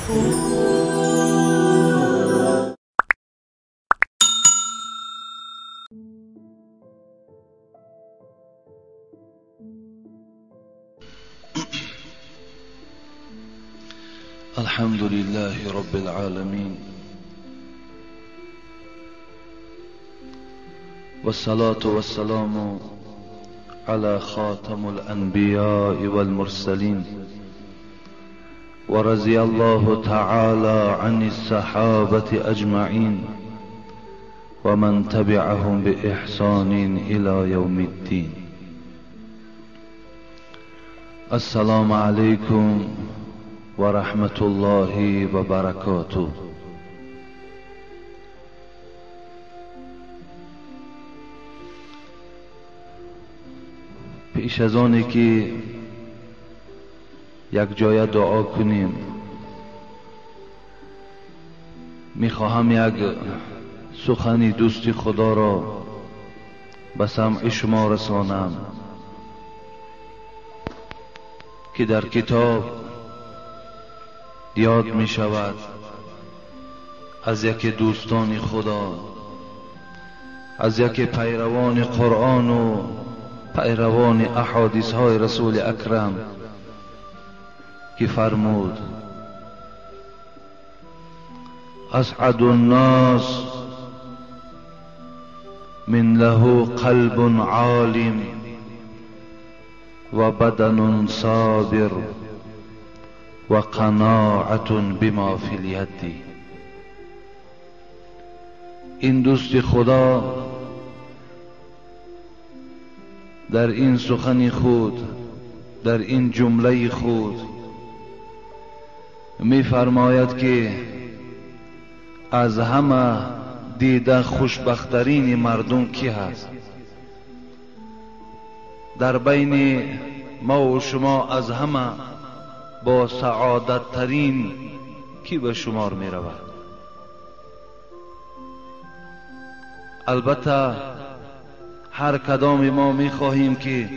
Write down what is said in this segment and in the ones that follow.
الحمد لله رب العالمين، والصلاة والسلام على خاتم الأنبياء والمرسلين، ورضي الله تعالى عن الصحابة أجمعين ومن تبعهم بإحسان إلى يوم الدين. السلام عليكم و رحمت الله و برکاته. پیش از آنی که یک جای دعا کنیم، میخواهم یک سخنی دوستی خدا را به سمع شما رسانم که در کتاب یاد می شود از یک دوستان خدا، از یک پیروان قرآن و پیروان احادیث های رسول اکرم که فرمود: اسعد الناس من له قلب عالم و بدن صابر و قناعت بما فی الید. این دوست خدا در این سخن خود، در این جمله خود می فرماید که از همه دیده خوشبخترین مردم کی هست؟ در بین ما و شما از همه با سعادت ترین کی به شمار می رود؟ البته هر کدام ما می خواهیم که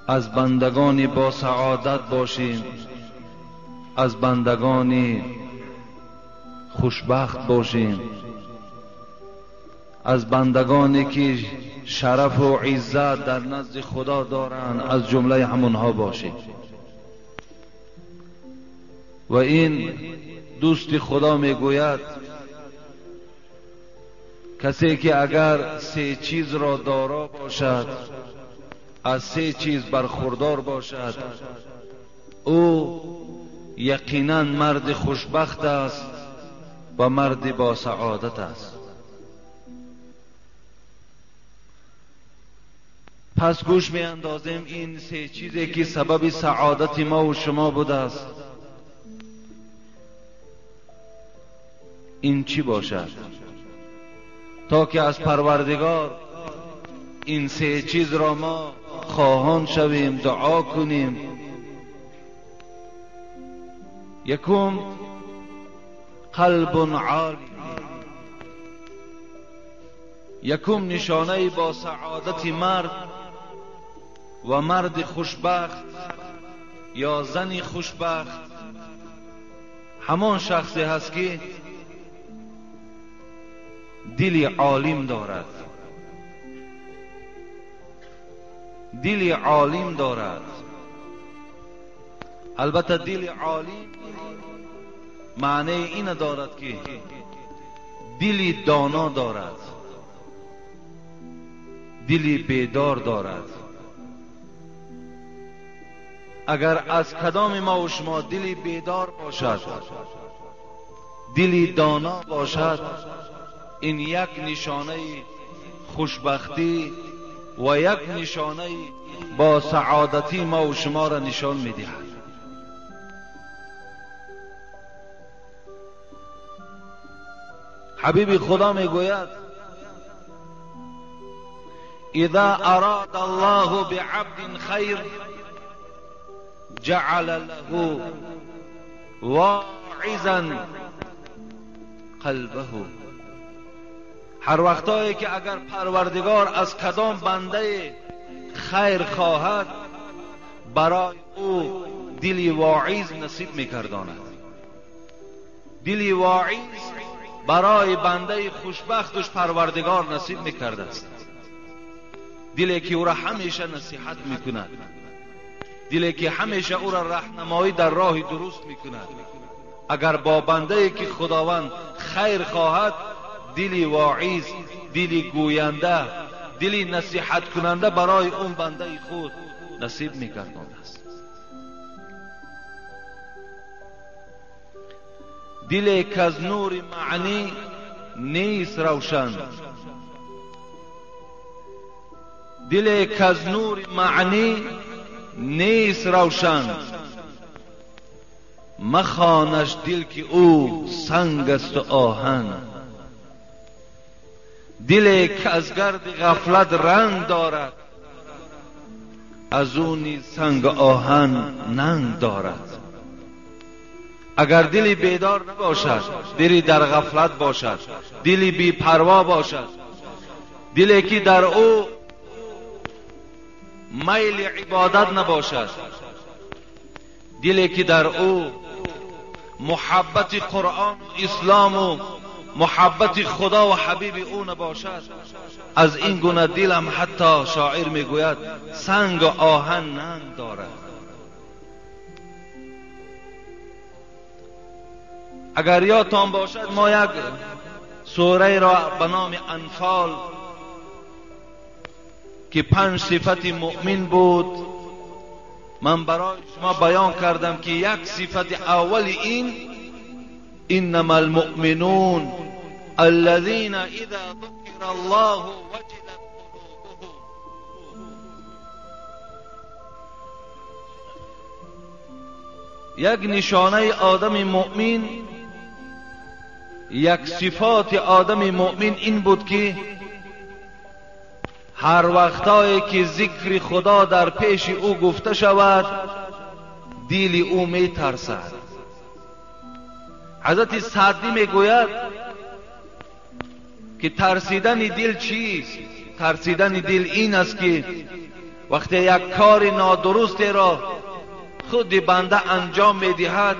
از بندگان با سعادت باشیم، از بندگان خوشبخت باشیم، از بندگانی که شرف و عزت در نزد خدا دارند از جمله همونها باشیم. و این دوست خدا میگوید کسی که اگر سه چیز را دارا باشد، از سه چیز برخوردار باشد، او یقینا مرد خوشبخت است و مرد با سعادت است. پس گوش می اندازیم این سه چیزی که سبب سعادت ما و شما بوده است، این چی باشد تا که از پروردگار این سه چیز را ما خواهان شویم، دعا کنیم. یکم، قلب عالی. یکم نشانه با سعادت مرد و مرد خوشبخت یا زن خوشبخت همان شخصی هست که دل عالم دارد، دل عالم دارد. البته دل عالم معنی این دارد که دل دانا دارد، دل بیدار دارد. اگر از کدام ما و شما دل بیدار باشد، دل دانا باشد، این یک نشانه خوشبختی و یک نشانه با سعادتی ما و شما را نشان میدهد. حبیب خدا میگوید اذا اراد الله بعبد خیر جعل له واعظا قلبه. هر وقتایی که اگر پروردگار از کدام بنده خیر خواهد، برای او دلی واعظ نصیب میکرداند. دلی واعظ برای بنده خوشبختش پروردگار نصیب میکرده است. دلی که او را همیشه نصیحت میکند، دلی که همیشه او را راهنمایی در راه درست میکند. اگر با بنده که خداوند خیر خواهد، دلی واعظ، دلی گوینده، دلی نصیحت کننده برای اون بنده خود نصیب میکرداند است. دلی که از نور معنی نیست روشن، دلی که از نور معنی نیست روشن، مخوانش دل که او سنگ است و آهن. دلی که از گرد غفلت رنگ دارد، از او نیز سنگ آهن ننگ دارد. اگر دلی بیدار نباشد، دلی در غفلت باشد، دلی بی پروا باشد، دلی که در او میل عبادت نباشد، دلی که در او محبت قرآن و اسلام و محبت خدا و حبیب او نباشد، از این گونه دلم حتی شاعر میگوید سنگ و آهن ننگ دارد. اگر یادتان باشد ما یک سوره را به نام انفال که 5 صفت مؤمن بود، من برای شما بیان کردم که یک صفت اول این انما المؤمنون الذين اذا ذكر الله وجلت قلوبهم. یک نشانه آدم مؤمن، یک صفات آدم مؤمن این بود که هر وقتایی که ذکر خدا در پیش او گفته شود دل او می ترسد. حضرت سعدی میگوید که ترسیدن دل چیست؟ ترسیدن دل این است که وقتی یک کار نادرست را خود بنده انجام میدهد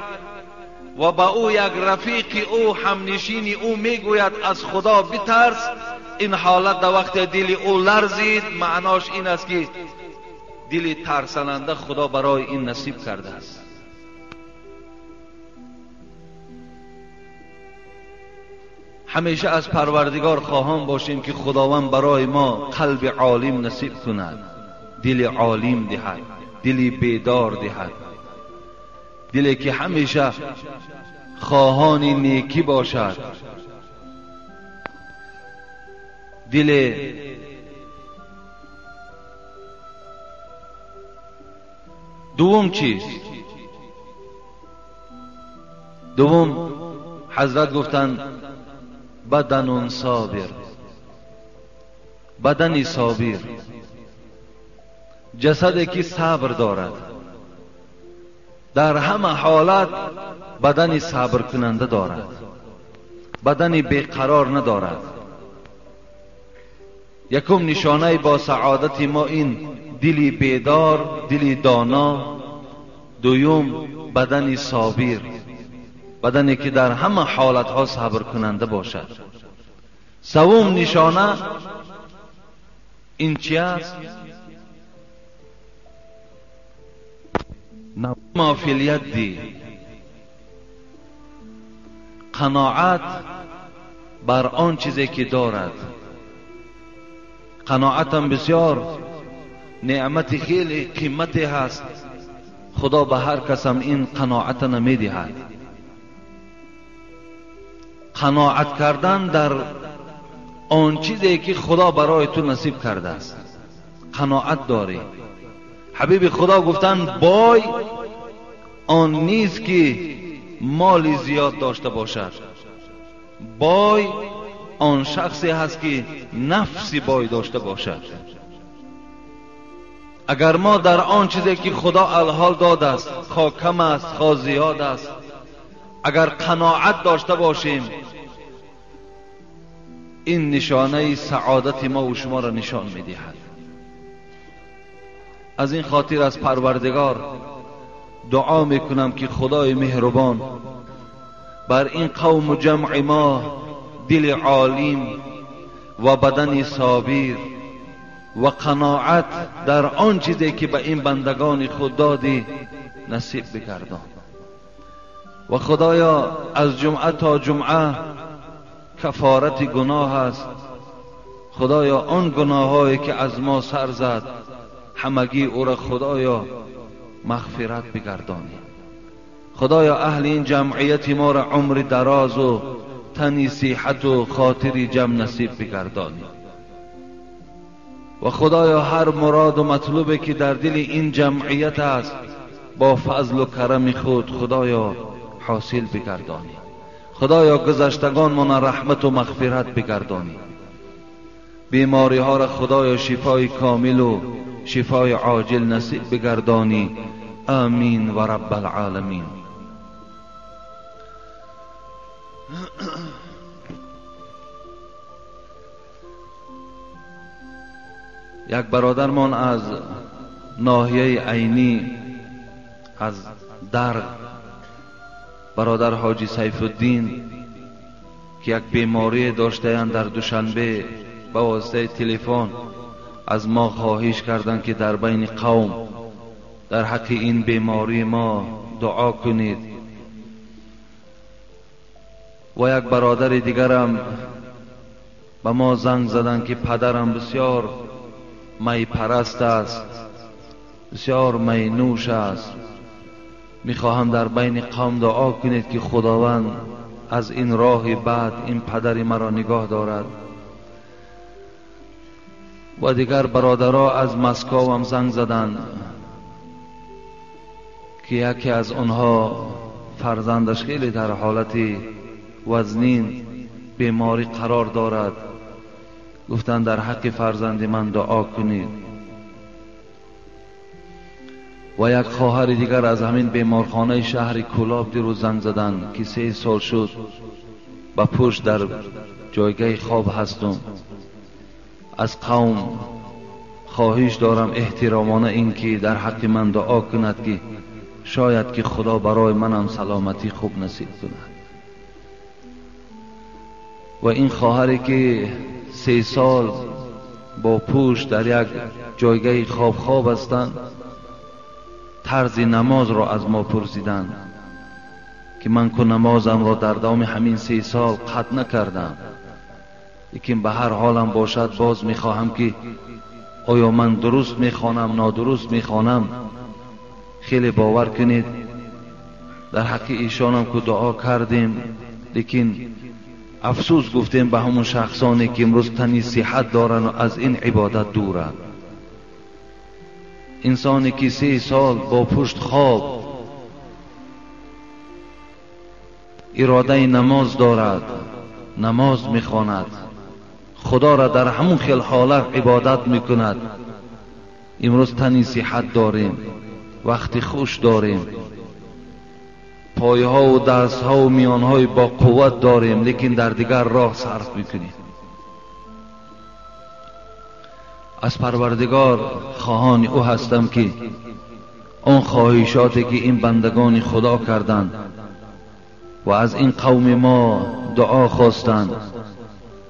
و با او یک رفیق او، همنشین او میگوید از خدا بترس، این حالت در وقت دل او لرزید، معناش این است که دل ترسننده خدا برای این نصیب کرده است. همیشه از پروردگار خواهان باشیم که خداوند برای ما قلب عالم نصیب کند، دل عالم دهد، دل بیدار دهد، دلی که همیشه خواهان نیکی باشد، دل دوم چیست؟ دوم حضرت گفتند بدن صابر، بدن صابر، جسدی که صبر دارد، در همه حالت بدن صبر کننده دارد، بدن بیقرار ندارد. یکم نشانه با سعادت ما این دلی بیدار، دلی دانا. دوم بدن صابر، بدنی که در همه حالتها صبر کننده باشد. سوم نشانه این چی است؟ ما فی الید، قناعت بر آن چیزی که دارد. قناعت هم بسیار نعمت خیلی قیمتی هست، خدا به هر کس هم این قناعت نمیدهد. قناعت کردن در آن چیزی که خدا برای تو نصیب کرده است، قناعت داری. حبیب خدا گفتن بای آن نیست که مال زیاد داشته باشد، بای آن شخصی هست که نفسی بای داشته باشد. اگر ما در آن چیزی که خدا الحال داده است، خواه کم است خواه زیاد است، اگر قناعت داشته باشیم، این نشانه سعادت ما و شما را نشان میدهد. از این خاطر از پروردگار دعا میکنم که خدای مهربان بر این قوم و جمع ما دل عالم و بدن صابر و قناعت در آن چیزی که به این بندگان خود دادی نصیب بگردان. و خدایا از جمعه تا جمعه کفارت گناه است. خدایا آن گناهایی که از ما سر زد همگی او را خدایا مغفرت بگردانی. خدایا اهل این جمعیت ما را عمر دراز و تنی صحت و خاطری جمع نصیب بگردانی. و خدایا هر مراد و مطلوبی که در دل این جمعیت است با فضل و کرم خود خدایا حاصل بگردانی. خدایا گذشتگان من رحمت و مغفرت بگردانی. بیماری ها را خدایا شفای کامل و شفای عاجل نصیب بگردانی. آمین و رب العالمین. یک برادرمان از ناحیه عینی از در برادر حاجی سیف الدین که یک بیماری داشته‌اند در دوشنبه به واسطه تلفن از ما خواهش کردند که در بین قوم در حق این بیماری ما دعا کنید. و یک برادر دیگرم به ما زنگ زدند که پدرم بسیار می پرست است، بسیار می نوش است، میخواهم در بین قوم دعا کنید که خداوند از این راه بد این پدر مرا نگاه دارد. و دیگر برادرها از مسکو هم زنگ زدند که یکی از آنها فرزندش خیلی در حالت وزنین بیماری قرار دارد، گفتند در حق فرزند من دعا کنید. و یک خواهر دیگر از همین بیمارخانه شهر کولاب دیروز زنگ زدند که 3 سال شد با پشت در جایگاه خواب هستم، از قوم خواهش دارم احترامانه این که در حق من دعا کند که شاید که خدا برای منم سلامتی خوب نصیب کند. و این خواهری که 3 سال با پوش در یک جایگاه خواب هستند، طرز نماز را از ما پرسیدند که من که نمازم را در دوام همین 3 سال قطع نکردم، لیکن به هر حالم باشد باز میخواهم که آیا من درست میخوانم نادرست میخوانم. خیلی باور کنید در حق ایشانم که دعا کردیم، لیکن افسوس گفتیم به همون شخصانی که امروز تنی صحت دارن و از این عبادت دورن. انسانی که 3 سال با پشت خواب اراده نماز دارد، نماز میخواند، خدا را در همون خیل حالت عبادت میکند، امروز تنی صحت داریم، وقتی خوش داریم، پایها و دستها و میانهای با قوت داریم، لیکن در دیگر راه صرف میکنیم. از پروردگار خواهان او هستم که آن خواهشاتی که این بندگان خدا کردند و از این قوم ما دعا خواستند،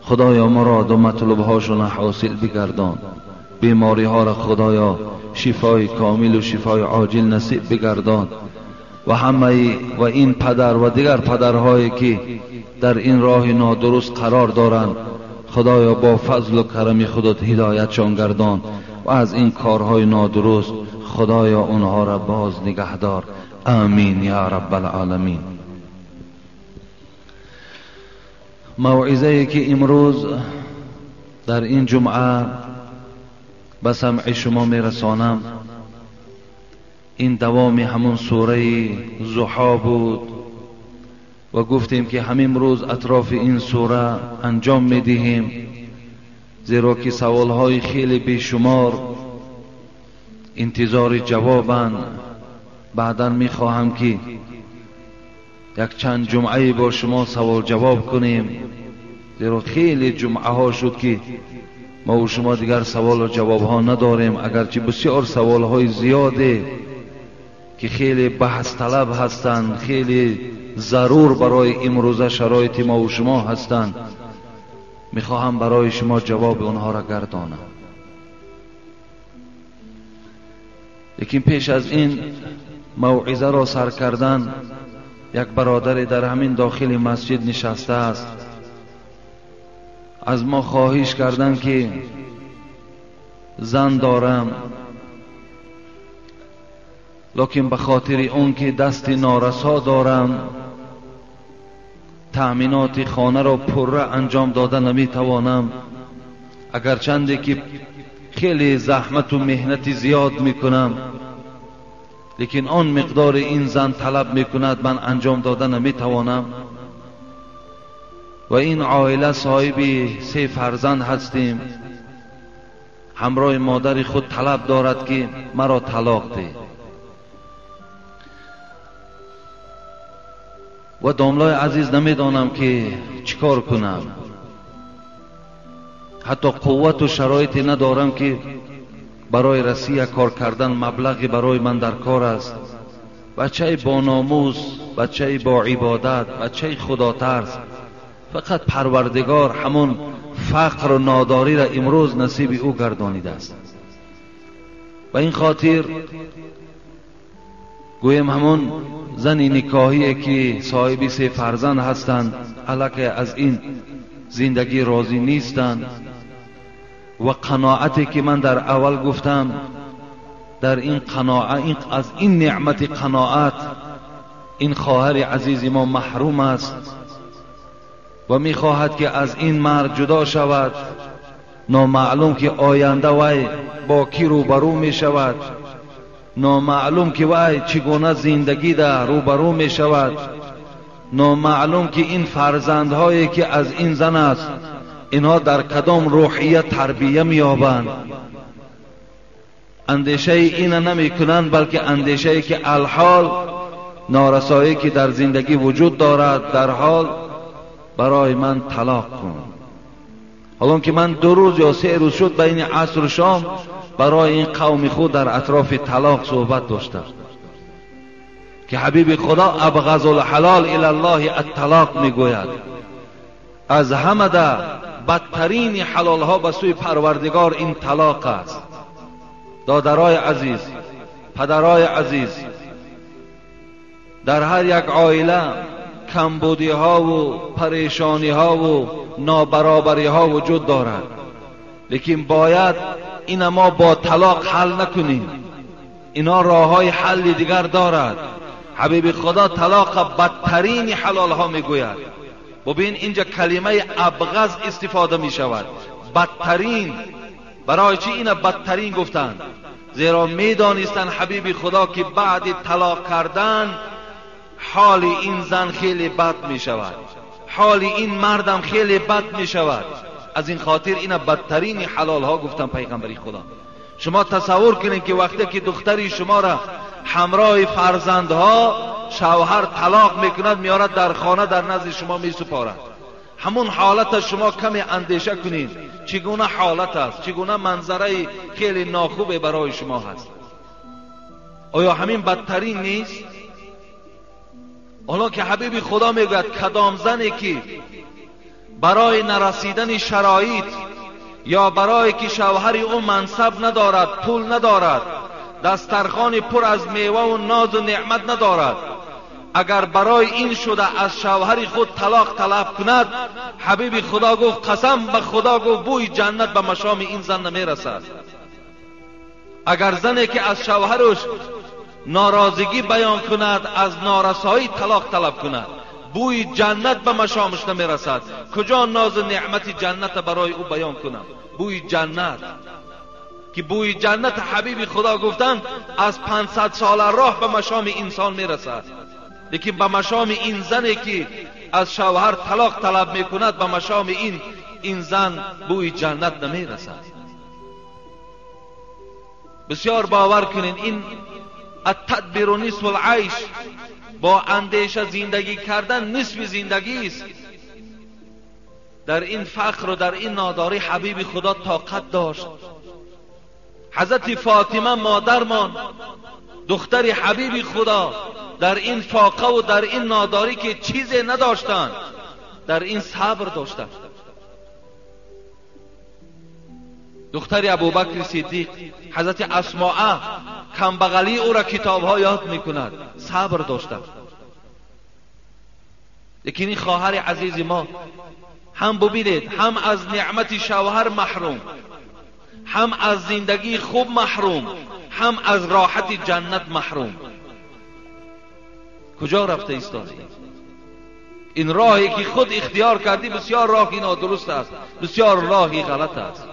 خدایا مراد و مطلوبهاشون حاصل بگردان، بیماری ها را خدایا شفای کامل و شفای عاجل نصیب بگردان و همه و این پدر و دیگر پدرهایی که در این راه نادرست قرار دارند، خدایا با فضل و کرم خودت هدایتشان گردان و از این کارهای نادرست خدایا اونها را باز نگهدار. آمین یا رب العالمین. موعظه که امروز در این جمعه به سمع شما میرسانم، این دوام همون سوره ضحی بود و گفتیم که همین روز اطراف این سوره انجام میدهیم، زیرا که سوالهای خیلی بیشمار انتظار جوابند. بعدا میخواهم که یک چند جمعه با شما سوال جواب کنیم، زیرا خیلی جمعه ها شد که ما و شما دیگر سوال و جواب ها نداریم، اگرچه بسیار سوال های زیاده که خیلی بحث طلب هستند، خیلی ضرور برای امروزه شرایط ما و شما هستند، میخواهم برای شما جواب اونها را گردانم. لیکن پیش از این موعظه را سر کردن، یک برادر در همین داخل مسجد نشسته است، از ما خواهش کردن که زن دارم، لیکن به خاطر اون که دست نارسا دارم تأمینات خانه را پره انجام داده نمیتوانم، اگرچنده که خیلی زحمت و مهنت زیاد میکنم، لیکن آن مقدار این زن طلب میکند من انجام داده نمیتوانم. و این عائله صاحب 3 فرزند هستیم، همراه مادر خود طلب دارد که مرا طلاق ده. و داملای عزیز نمیدانم که چیکار کنم، حتی قوت و شرایطی ندارم که برای رسیه کار کردن مبلغی برای من در کار است. بچه با ناموس، بچه با عبادت، بچه خدا ترس، فقط پروردگار همون فقر و ناداری را امروز نصیب او گردانیده است. و این خاطر گویم همون زن نکاهی که صاحب 3 فرزند هستند الکه از این زندگی راضی نیستند و قناعتی که من در اول گفتم، در این قناعت، از این نعمت قناعت این خواهر عزیز ما محروم است و میخواهد که از این مرد جدا شود. نامعلوم که آینده وی با کی روبرو میشود، نامعلوم که وی چگونه زندگی در روبرو میشود، نامعلوم که این فرزندهایی که از این زن است اینها در کدام روحیه تربیه مییابند. اندیشه اینه نمیکنند، بلکه اندیشه که الحال نارسایی که در زندگی وجود دارد در حال برای من طلاق کن. حالا که من 2 روز یا 3 روز شد بین عصر و شام برای این قوم خود در اطراف طلاق صحبت داشتم که حبیب خدا ابغض الحلال الی الله الطلاق میگوید، از همه ده بدترین حلال ها به سوی پروردگار این طلاق است. دادرای عزیز، پدرای عزیز، در هر یک عائله کمبودی ها و پریشانی ها و نابرابری ها وجود دارد، لیکن باید این ما با طلاق حل نکنیم، اینا راه های حل دیگر دارد. حبیب خدا طلاق بدترین حلال ها میگوید. ببین اینجا کلمه ابغض استفاده می شود، بدترین. برای چی اینا بدترین گفتند؟ زیرا می دانستند حبیب خدا که بعد طلاق کردن حال این زن خیلی بد می شود، حال این مردم خیلی بد می شود. از این خاطر اینا بدترین حلال ها گفتن پیغمبری خدا. شما تصور کنید که وقتی که دختری شما را همراه فرزندها شوهر طلاق میکند، میارد در خانه در نزد شما میسپارد، همون حالت شما کمی اندیشه کنید چگونه حالت است، چگونه منظره خیلی ناخوب برای شما هست. آیا همین بدترین نیست؟ حالا که حبیب خدا میگوید کدام زنی که برای نرسیدن شرایط یا برای که شوهر او منصب ندارد، پول ندارد، دسترخوان پر از میوه و ناز و نعمت ندارد، اگر برای این شده از شوهر خود طلاق طلب کند، حبیب خدا گفت قسم به خدا گفت بوی جنت به مشام این زن نمیرسد. اگر زنی که از شوهرش ناراضگی بیان کند، از نارسایی طلاق طلب کند، بوی جنت به مشامش نمیرسد. کجا ناز نعمت جنت برای او بیان کنم؟ بوی جنت که بوی جنت حبیب خدا گفتند از 500 سال راه به مشام انسان میرسد، لیکن به مشام این زنی که از شوهر طلاق طلب میکند، به مشام این زن بوی جنت نمیرسد. بسیار باور کنین این التدبیر نصف العیش، با اندیشه زندگی کردن نصف زندگی است. در این فقر و در این ناداری حبیب خدا طاقت داشت. حضرت فاطمه مادرمان دختر حبیب خدا در این فاقه و در این ناداری که چیزی نداشتند، در این صبر داشتند. دختر ابوبکر صدیق حضرت اسماء کمبغلی او را کتابها یاد میکند، صبر داشتند. لیکن این خواهر عزیز ما هم ببینید، هم از نعمت شوهر محروم، هم از زندگی خوب محروم، هم از راحت جنت محروم. کجا رفته ایستادی؟ این راهی که خود اختیار کردی بسیار راهی نادرست است، بسیار راهی غلط است.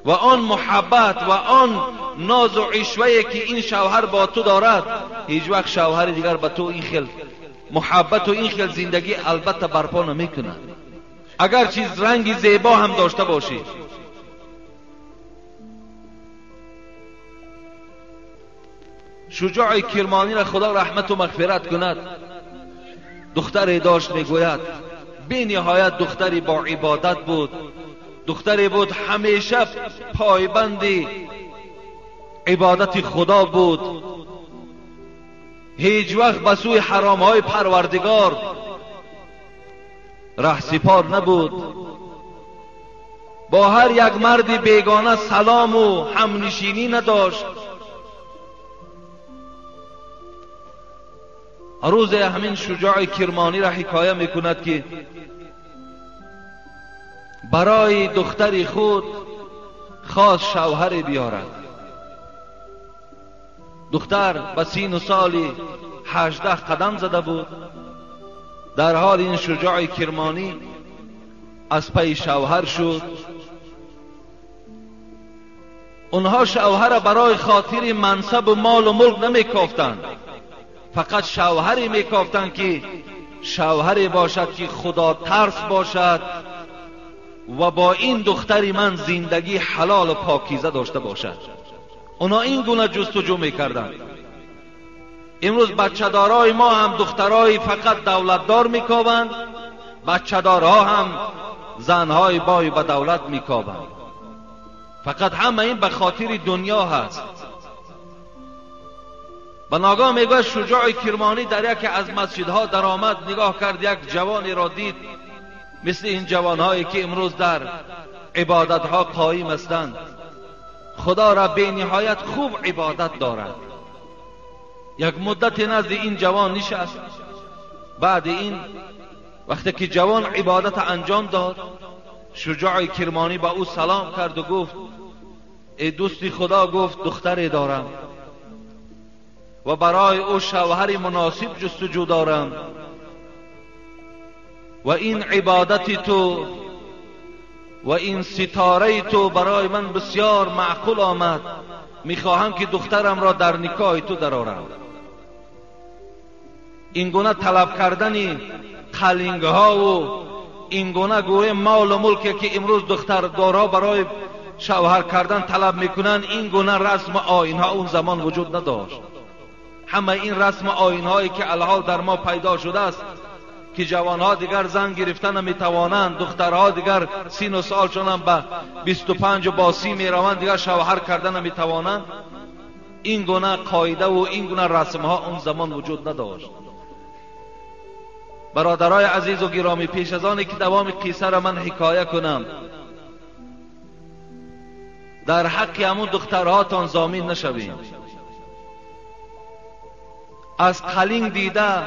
و آن محبت و آن ناز و عشوه که این شوهر با تو دارد، هیچ وقت شوهر دیگر با تو این خل محبت و این خل زندگی البته برپا نمی کند. اگر چیز رنگ زیبا هم داشته باشی. شجاع کرمانی را خدا رحمت و مغفرت کند، دختری داشت، میگوید بی نهایت دختری با عبادت بود، دختری بود همیشه پایبند عبادت خدا بود، هیچ وقت به سوی حرامهای پروردگار رهسپار نبود، با هر یک مرد بیگانه سلام و همنشینی نداشت. روز همین شجاع کرمانی را حکایه میکند که برای دختر خود خواست شوهر بیارد. دختر به سین و سال 18 قدم زده بود. در حال این شجاع کرمانی از پی شوهر شد. اونها شوهر برای خاطر منصب و مال و ملک نمیکافتند، فقط شوهری میکافتند که شوهری باشد که خدا ترس باشد و با این دختری من زندگی حلال و پاکیزه داشته باشد. اونا این گونه جستجو میکردند. امروز بچه دارای ما هم دخترای فقط دولتدار میکاوند، بچه دارها هم زنهای بای به دولت میکاوند. فقط همه این به خاطر دنیا هست. به ناگاه میگوید شجاع کرمانی در یکی از مسجدها در آمد، نگاه کرد یک جوانی را دید، مثل این جوانهایی که امروز در عبادتها قایم هستند، خدا را به نهایت خوب عبادت دارد. یک مدت نزد این جوان نشست. بعد این وقتی که جوان عبادت انجام داد، شجاع کرمانی با او سلام کرد و گفت ای دوستی خدا، گفت دختری دارم و برای او شوهر مناسب جستجو دارم و این عبادت تو و این ستاره تو برای من بسیار معقول آمد، میخواهم که دخترم را در نکاح تو درآورم. این گونه طلب کردن قلنگ ها و این گونه گوه مال و ملک که امروز دختردارا برای شوهر کردن طلب میکنن، این گونه رسم آیین ها اون زمان وجود نداشت. همه این رسم آیین هایی که الحال در ما پیدا شده است که جوانها دیگر زن گرفتن نمیتوانند، دخترها دیگر سین و سالشون هم به 25 و با 30 میروند، دیگر شوهر کردن نمیتوانند. این گونه قاعده و این گونه رسم ها اون زمان وجود نداشت. برادرای عزیز و گرامی، پیش از آن که دوام قصه را من حکایه کنم، در حق همون دخترهاتان ضامن نشویم. از قلینگ دیده،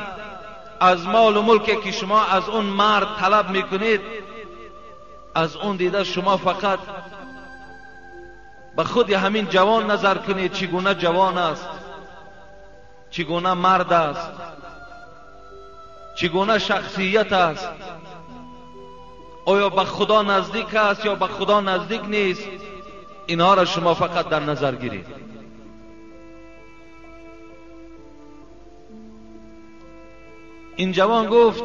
از مال و ملک که شما از اون مرد طلب میکنید، از اون دیده شما فقط به خود همین جوان نظر کنید، چگونه جوان است، چگونه مرد است، چگونه شخصیت است، آیا به خدا نزدیک است یا به خدا نزدیک نیست. اینها را شما فقط در نظر گیرید. این جوان گفت،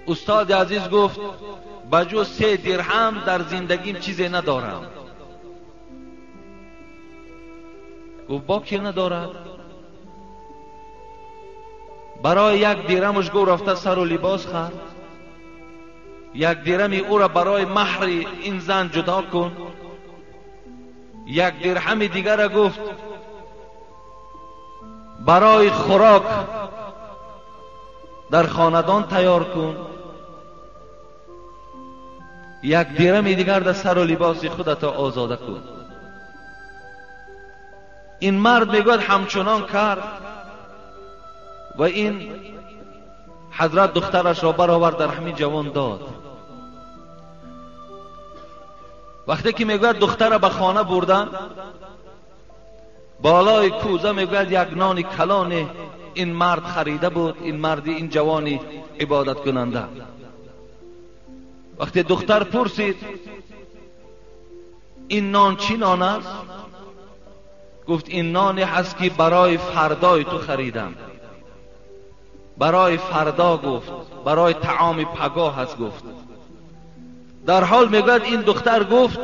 استاد عزیز گفت بجز 3 درهم در زندگیم چیزی ندارم. گفت با کی ندارد؟ برای 1 درهمش گفت رفته سر و لباس خرد، 1 درم او را برای مهر این زن جدا کن، یک درهم دیگر گفت برای خوراک در خاندان تیار کن. یک درهم دیگر در سر و لباس خودت آزاده کن. این مرد میگوید همچنان کرد و این حضرت دخترش را برآورد در همین جوان داد. وقتی که میگوید دختر را به خانه بردن، بالای کوزه میگوید یک نان کلان این مرد خریده بود، این مرد، این جوانی عبادت کننده. وقتی دختر پرسید این نان چی نان است؟ گفت این نانی هست که برای فردای تو خریدم، برای فردا گفت، برای طعام پگاه هست گفت. در حال میگوید این دختر گفت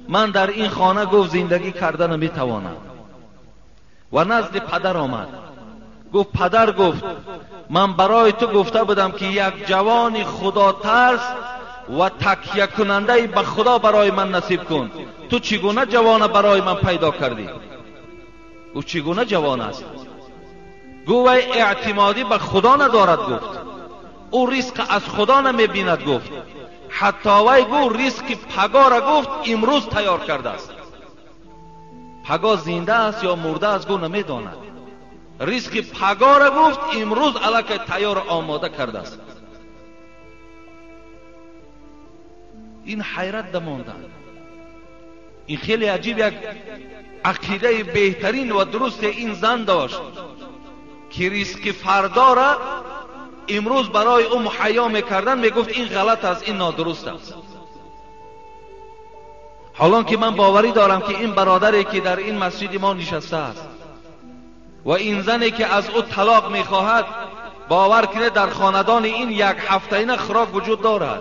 من در این خانه گفت زندگی کردن نمیتوانم و نزد پدر آمد. گفت پدر، گفت من برای تو گفته بودم که یک جوان خدا ترس و تکیه کننده به خدا برای من نصیب کن، تو چگونه جوان برای من پیدا کردی؟ او چگونه جوان است؟ گفت اعتمادی به خدا ندارد. گفت او ریسک از خدا نمیبیند. گفت حتی وی گفت ریسک پگاه را گفت امروز تیار کرده است، پگاه زنده است یا مرده است گفت نمیداند، ریسک پگاه را گفت امروز الکی تیار آماده کرده است. این حیرت دماندن. این خیلی عجیب یک عقیده بهترین و درست این زن داشت که ریسک فردا را امروز برای او مهیا میکردن، میگفت این غلط است، این نادرست است. حالان که من باوری دارم که این برادری که در این مسجد ما نشسته است و این زنی که از او طلاق میخواهد، باور کنه در خاندان این یک هفته این خوراک وجود دارد.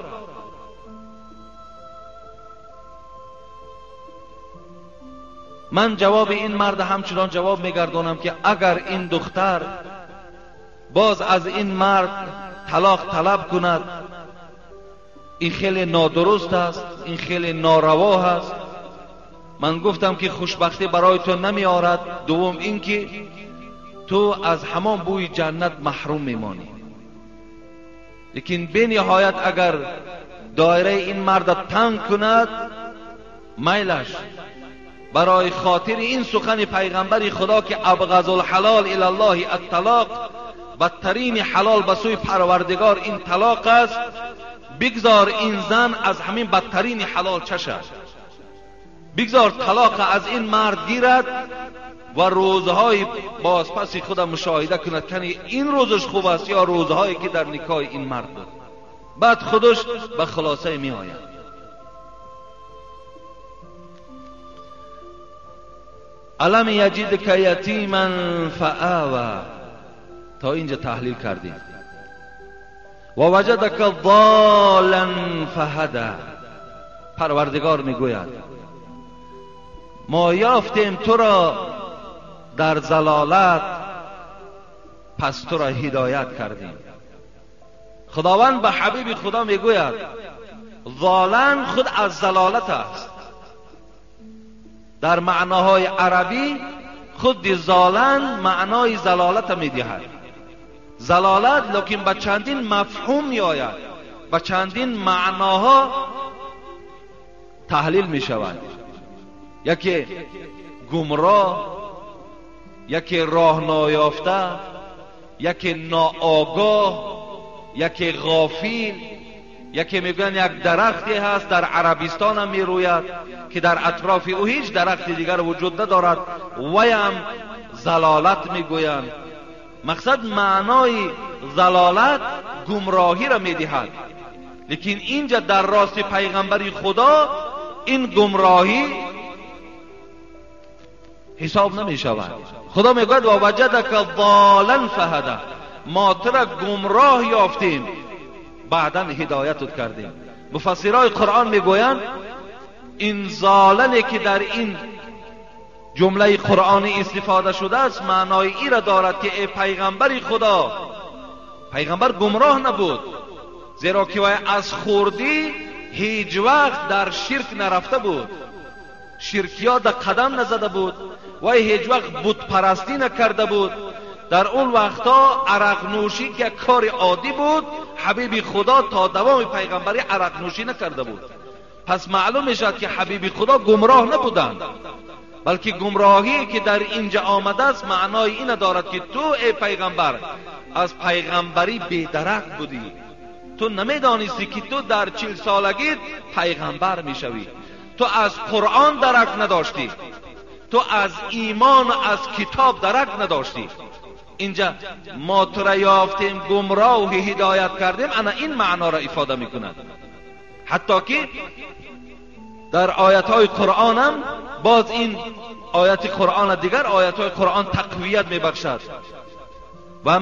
من جواب این مرد همچنان جواب میگردانم که اگر این دختر باز از این مرد طلاق طلب کند، این خیلی نادرست است، این خیلی ناروا است. من گفتم که خوشبختی برای تو نمی آرد. دوم اینکه تو از همان بوی جنت محروم میمانی. لیکن به نهایت اگر دایره این مرد تنگ کند، میلش برای خاطر این سخن پیغمبر خدا که ابغض الحلال الی الله الطلاق، بدترین حلال به سوی پروردگار این طلاق است، بگذار این زن از همین بدترین حلال چشد، بگذار طلاق از این مرد گیرد و روزهای بازپس خود مشاهده کند که این روزش خوب است یا روزهایی که در نکاح این مرد بود. بعد خودش به خلاصه می آید. الم یجدک یتیما فآوی، تا اینجا تحلیل کردیم. و وجدک ضالا فهدی، پروردگار میگوید ما یافتیم تو را در ضلالت، پس تو را هدایت کردیم. خداوند به حبیب خدا میگوید ضالن خود از ضلالت است. در معناهای عربی خود ضالن معنای ضلالت میدهد. ضلالت لیکن به چندین مفهوم میآید، به چندین معناها تحلیل می شود. یکی گمراه، یکی راه نایافته، یکی ناآگاه، یکی غافل، یکی میگن یک درختی هست در عربستان هم میروید که در اطراف او هیچ درخت دیگر وجود ندارد، وی هم ضلالت میگویند. مقصد معنای ضلالت گمراهی را میدهد، لیکن اینجا در راست پیغمبر خدا این گمراهی حساب نمی شود. خدا میگوید و وجدک ضالا فهدی، ما تو را گمراه یافتیم بعدا هدایتت کردیم. مفسرای قرآن میگویند این ضالنی که در این جمله قرآنی استفاده شده است معنای ای را دارد که ای پیغمبر خدا، پیغمبر گمراه نبود، زیرا که وی از خوردی هیچ وقت در شرک نرفته بود. شرکیات قدم نزده بود، وی هیچ وقت بت پرستی نکرده بود. در اون وقتا عرق نوشی که کار عادی بود، حبیب خدا تا دوام پیغمبری عرق نوشی نکرده بود. پس معلوم میشد که حبیب خدا گمراه نبودند، بلکه گمراهی که در اینجا آمده است معنای این دارد که تو ای پیغمبر از پیغمبری بیدرک بودی، تو نمیدانستی که تو در 40 سالگی پیغمبر میشوی، تو از قرآن درک نداشتی، تو از ایمان و از کتاب درک نداشتی. اینجا ما تو را یافتیم، گمراه هدایت کردیم، انا این معنا را افاده میکند. حتی که در آیت های قرآن هم باز این آیت قرآن دیگر آیت های قرآن تقویت میبخشد. و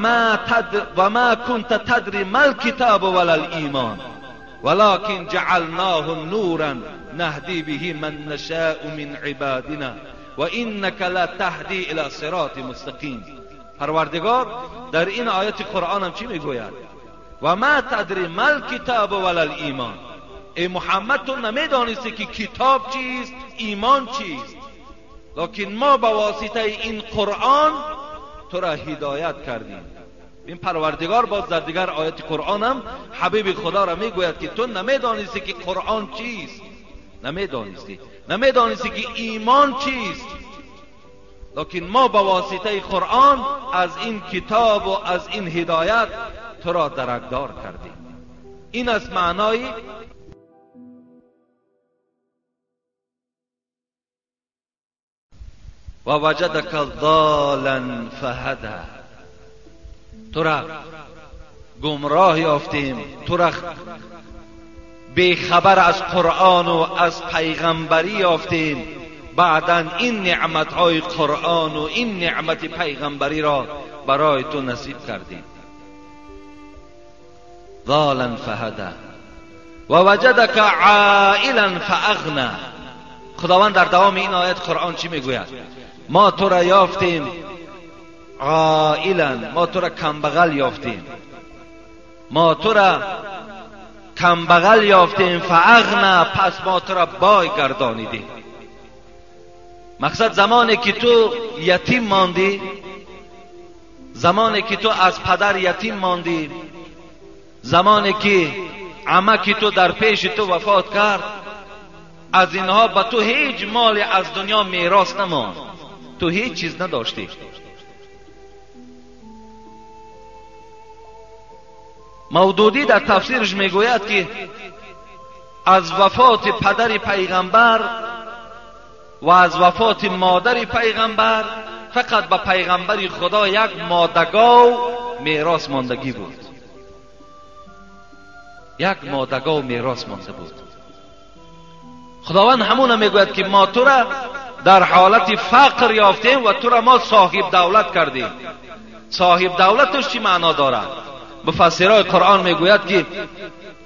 ما كنت تدری ما الكتاب ولا الایمان ولكن جعلناه نورا نهدی به من نشاء من عبادنا وانك لا تهدی الى صراط مستقیم. پروردگار در این آیت قرآن هم چی میگوید؟ و ما تدری ما الکتاب ولا الایمان. ای محمد تو نمیدانستی که کتاب چیست، ایمان چیست، لکن ما به واسطه این قرآن تو را هدایت کردیم. این پروردگار باز در دیگر آیت قرآن هم حبیب خدا را میگوید که تو نمیدانستی که قرآن چیست، نمیدانستی که ایمان چیست، لکن ما به واسطه قرآن از این کتاب و از این هدایت تو را درکدار کردیم. این از معنای و وجدک ضالا فهدی. تو را گمراه یافتیم، تو را بیخبر از قرآن و از پیغمبری یافتیم، بعدا این نعمتهای قرآن و این نعمت پیغمبری را برای تو نصیب کردیم. ضالا فهدی و وجدک عائلا فاغنی. خداوند در دوام این آیت قرآن چی میگوید؟ ما تو را یافتیم عائلا، ما تو را کمبغل یافتیم، ما تو را کمبغل یافتیم، فاغنا، پس ما تو را بای گردانیدیم. مقصد زمانی که تو یتیم ماندی، زمانی که تو از پدر یتیم ماندی، زمانی که عمک تو در پیش تو وفات کرد، از اینها به تو هیچ مال از دنیا میراث نماند، تو هیچ چیز نداشتی. مودودی در تفسیرش میگوید که از وفات پدر پیغمبر و از وفات مادر پیغمبر فقط به پیغمبر خدا یک مادگاو میراث ماندگی بود، یک مادگاو میراث مانده بود. خداوند همون میگوید که ما تو را در حالت فقر یافتیم و تو را ما صاحب دولت کردیم. صاحب دولتش چی معنا دارد؟ مفسرای قرآن میگوید که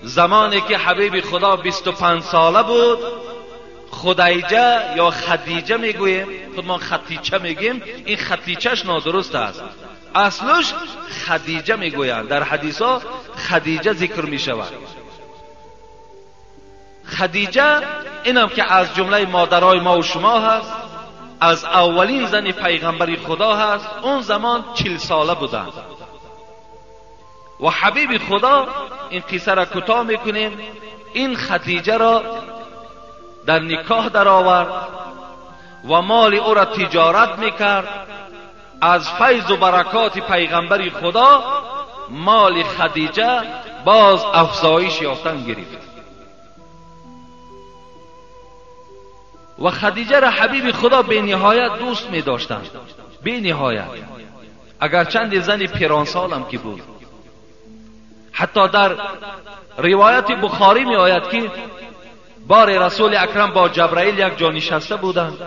زمانی که حبیب خدا 25 ساله بود، خدیجه یا خدیجه میگوییم، خودمان خدیجه میگیم، این خدیجهش نادرست است، اصلش خدیجه میگویند. در حدیث ها خدیجه ذکر میشود. خدیجه اینم که از جمله مادرای ما و شما هست، از اولین زن پیغمبر خدا هست. اون زمان 40 ساله بودند و حبیب خدا، این قصه را کوتاه میکنیم، این خدیجه را در نکاح در آورد و مال او را تجارت میکرد. از فیض و برکات پیغمبر خدا مال خدیجه باز افزایش یافتن گرفت و خدیجه را حبیب خدا به نهایت دوست می داشتند، به نهایت، اگر چند زن پیرانسالم که بود. حتی در روایت بخاری می آید که بار رسول اکرم با جبرائیل یک جا نشسته بودند.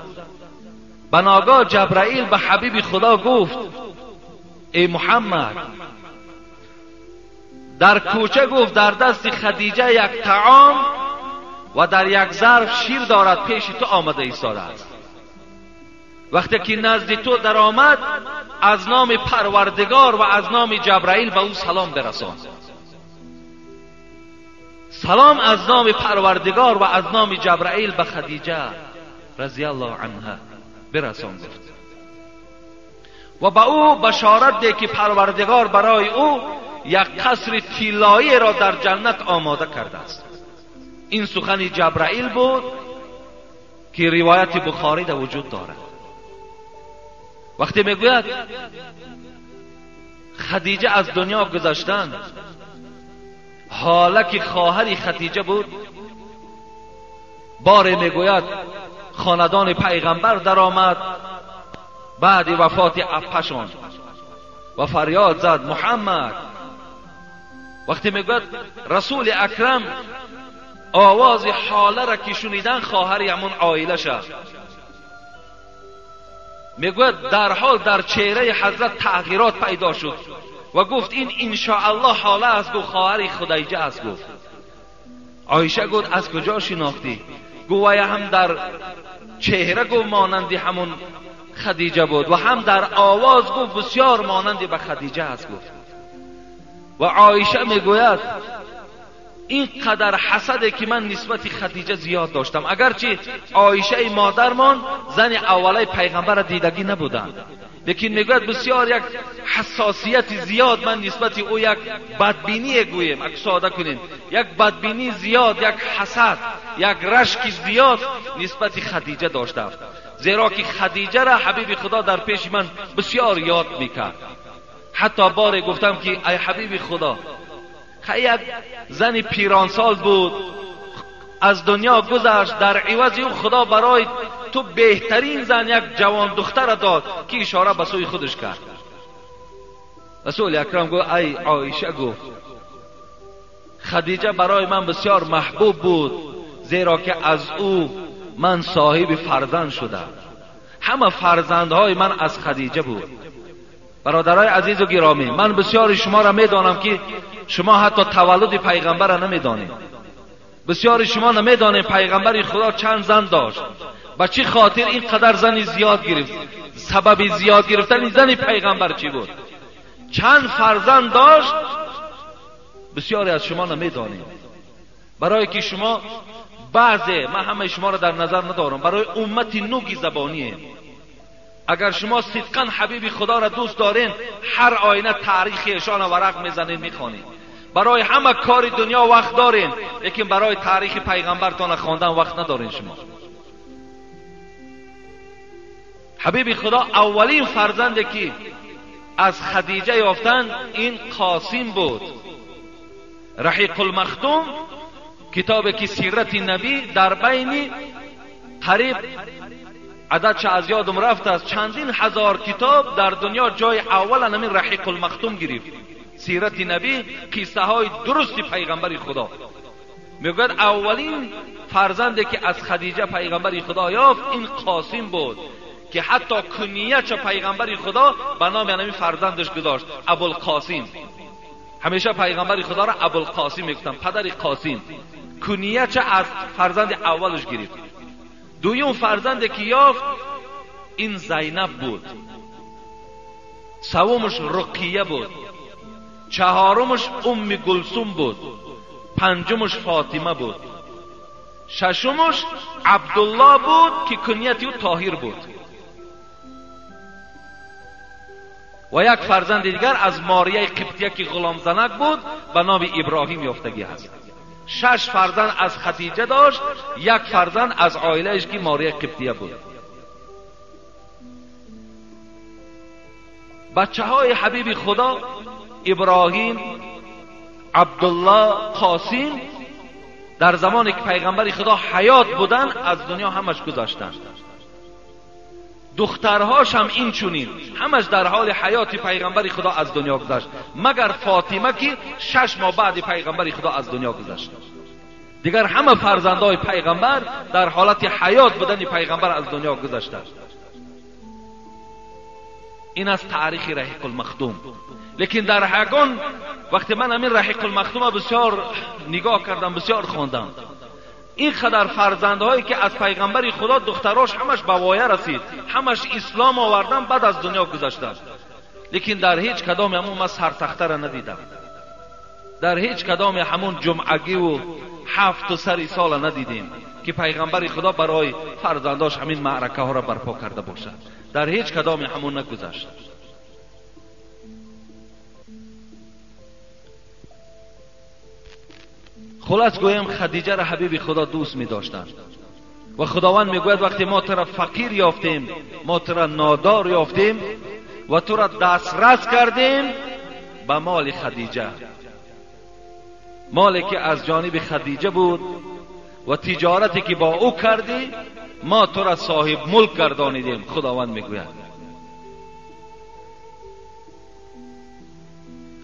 بناگاه جبرائیل به حبیب خدا گفت ای محمد، در کوچه گفت در دست خدیجه یک طعام و در یک ظرف شیر دارد، پیش تو آمده ایستاده است. وقتی که نزد تو در آمد، از نام پروردگار و از نام جبرائیل به او سلام برسان. سلام از نام پروردگار و از نام جبرائیل به خدیجه رضی الله عنها برسان گفت و به او بشارت ده که پروردگار برای او یک قصر طلایی را در جنت آماده کرده است. این سخن جبرائیل بود که روایت بخاری در وجود دارد. وقتی میگوید خدیجه از دنیا گذشتن، حالا که خواهر خدیجه بود، باره میگوید خاندان پیغمبر در آمد بعد وفات اپشان و فریاد زد محمد. وقتی میگوید رسول اکرم آواز حاله را که شنیدن، خواهر همون عائله شد، میگوید در حال در چهره حضرت تغییرات پیدا شد و گفت این انشاءالله حاله است. گفت خواهر خدیجه است. گفت عایشه گفت از کجا شناختی؟ گفت وی هم در چهره گفت مانند همون خدیجه بود و هم در آواز گفت بسیار مانند به خدیجه است. گفت و عایشه میگوید این قدر حسده که من نسبت خدیجه زیاد داشتم، اگرچه عایشه مادرمان زن اوله پیغمبر دیدگی نبودند، لیکن میگوید بسیار یک حساسیت زیاد من نسبت او، یک بدبینی گوییم اگه ساده کنیم، یک بدبینی زیاد، یک حسد، یک رشک زیاد نسبت خدیجه داشتم، زیرا که خدیجه را حبیب خدا در پیش من بسیار یاد میکرد. حتی باره گفتم که ای حبیب خدا، یک زن پیرانسال بود از دنیا گذشت، در عوض او خدا برای تو بهترین زن یک جوان دختر داد که اشاره به سوی خودش کرد. رسول اکرم گفت ای عایشه، گفت خدیجه برای من بسیار محبوب بود، زیرا که از او من صاحب فرزند شدم، همه فرزندهای من از خدیجه بود. برادرای عزیز و گرامی، من بسیار شما را میدانم که شما حتی تولد پیغمبر را نمیدانید. بسیار شما نمیدانید پیغمبر خدا چند زن داشت، به چی خاطر اینقدر زن زیاد گرفت، سبب زیاد گرفتن زن پیغمبر چی بود، چند فرزند داشت. بسیاری از شما نمیدانید، برای که شما بعضی، من همه شما را در نظر ندارم، برای امت نوگی زبانیه. اگر شما صدقاً حبیب خدا را دوست دارین، هر آینه تاریخ ایشان ورق میزنین میخوانین. برای همه کار دنیا وقت دارین، لیکن برای تاریخ پیغمبرتان خواندن وقت ندارین. شما حبیب خدا اولین فرزندی که از خدیجه یافتن این قاسم بود. رحیق المختوم، کتابی که سیرت نبی در بین قریب عدد چه از یادم رفت است چندین هزار کتاب در دنیا جای اول همین رحیق المختوم گرفت. سیرت نبی، قصه های درست پیغمبر خدا. میگوید اولین فرزندی که از خدیجه پیغمبر خدا یافت این قاسم بود که حتی کنیه چه پیغمبر خدا به نام همین فرزندش گذاشت، ابوالقاسم. همیشه پیغمبر خدا را ابوالقاسم میگفتن، پدر قاسم. کنیه چه از فرزند اولش گرفت. دویم فرزندی که یافت این زینب بود، سومش رقیه بود، چهارمش ام گلثوم بود، پنجمش فاطمه بود، ششمش عبدالله بود که کنیت او طاهر بود، و یک فرزند دیگر از ماریه قبطیه که غلام زنک بود به نام ابراهیم یافتگی هست. 6 فرزند از خدیجه داشت، یک فرزند از عائله‌اش که ماریه قبطیه بود. بچه های حبیب خدا ابراهیم، عبدالله، قاسم در زمانی که پیغمبر خدا حیات بودن از دنیا همش گذاشتند. دخترهاش هم این چونین همش در حال حیات پیغمبر خدا از دنیا گذشت، مگر فاطمه که 6 ماه بعد پیغمبر خدا از دنیا گذشت. دیگر همه فرزندهای پیغمبر در حالت حیات بودن پیغمبر از دنیا گذشتند. این از تاریخ رحیق المختوم. لیکن در هگان وقتی من همین رحیق المختوم بسیار نگاه کردم، بسیار خواندم، این قدر فرزندهایی که از پیغمبر خدا دختراش همش به وایه رسید، همش اسلام آوردن، بعد از دنیا گذشتن. لیکن در هیچ کدام همون من سرتخته را ندیدم، در هیچ کدام همون جمعگی و 7 سر سال ندیدیم. که پیغمبر خدا برای فرزنداش همین معرکه ها را برپا کرده باشد. در هیچ کدام همون نگذشت. خلاص گویم خدیجه را حبیب خدا دوست می داشتند و خداوند میگوید وقتی ما تو را فقیر یافتیم، ما تو را نادار یافتیم و تو را دسترس کردیم به مال خدیجه، مالی که از جانب خدیجه بود و تجارتی که با او کردی، ما تو را صاحب ملک گردانیدیم. خداوند میگوید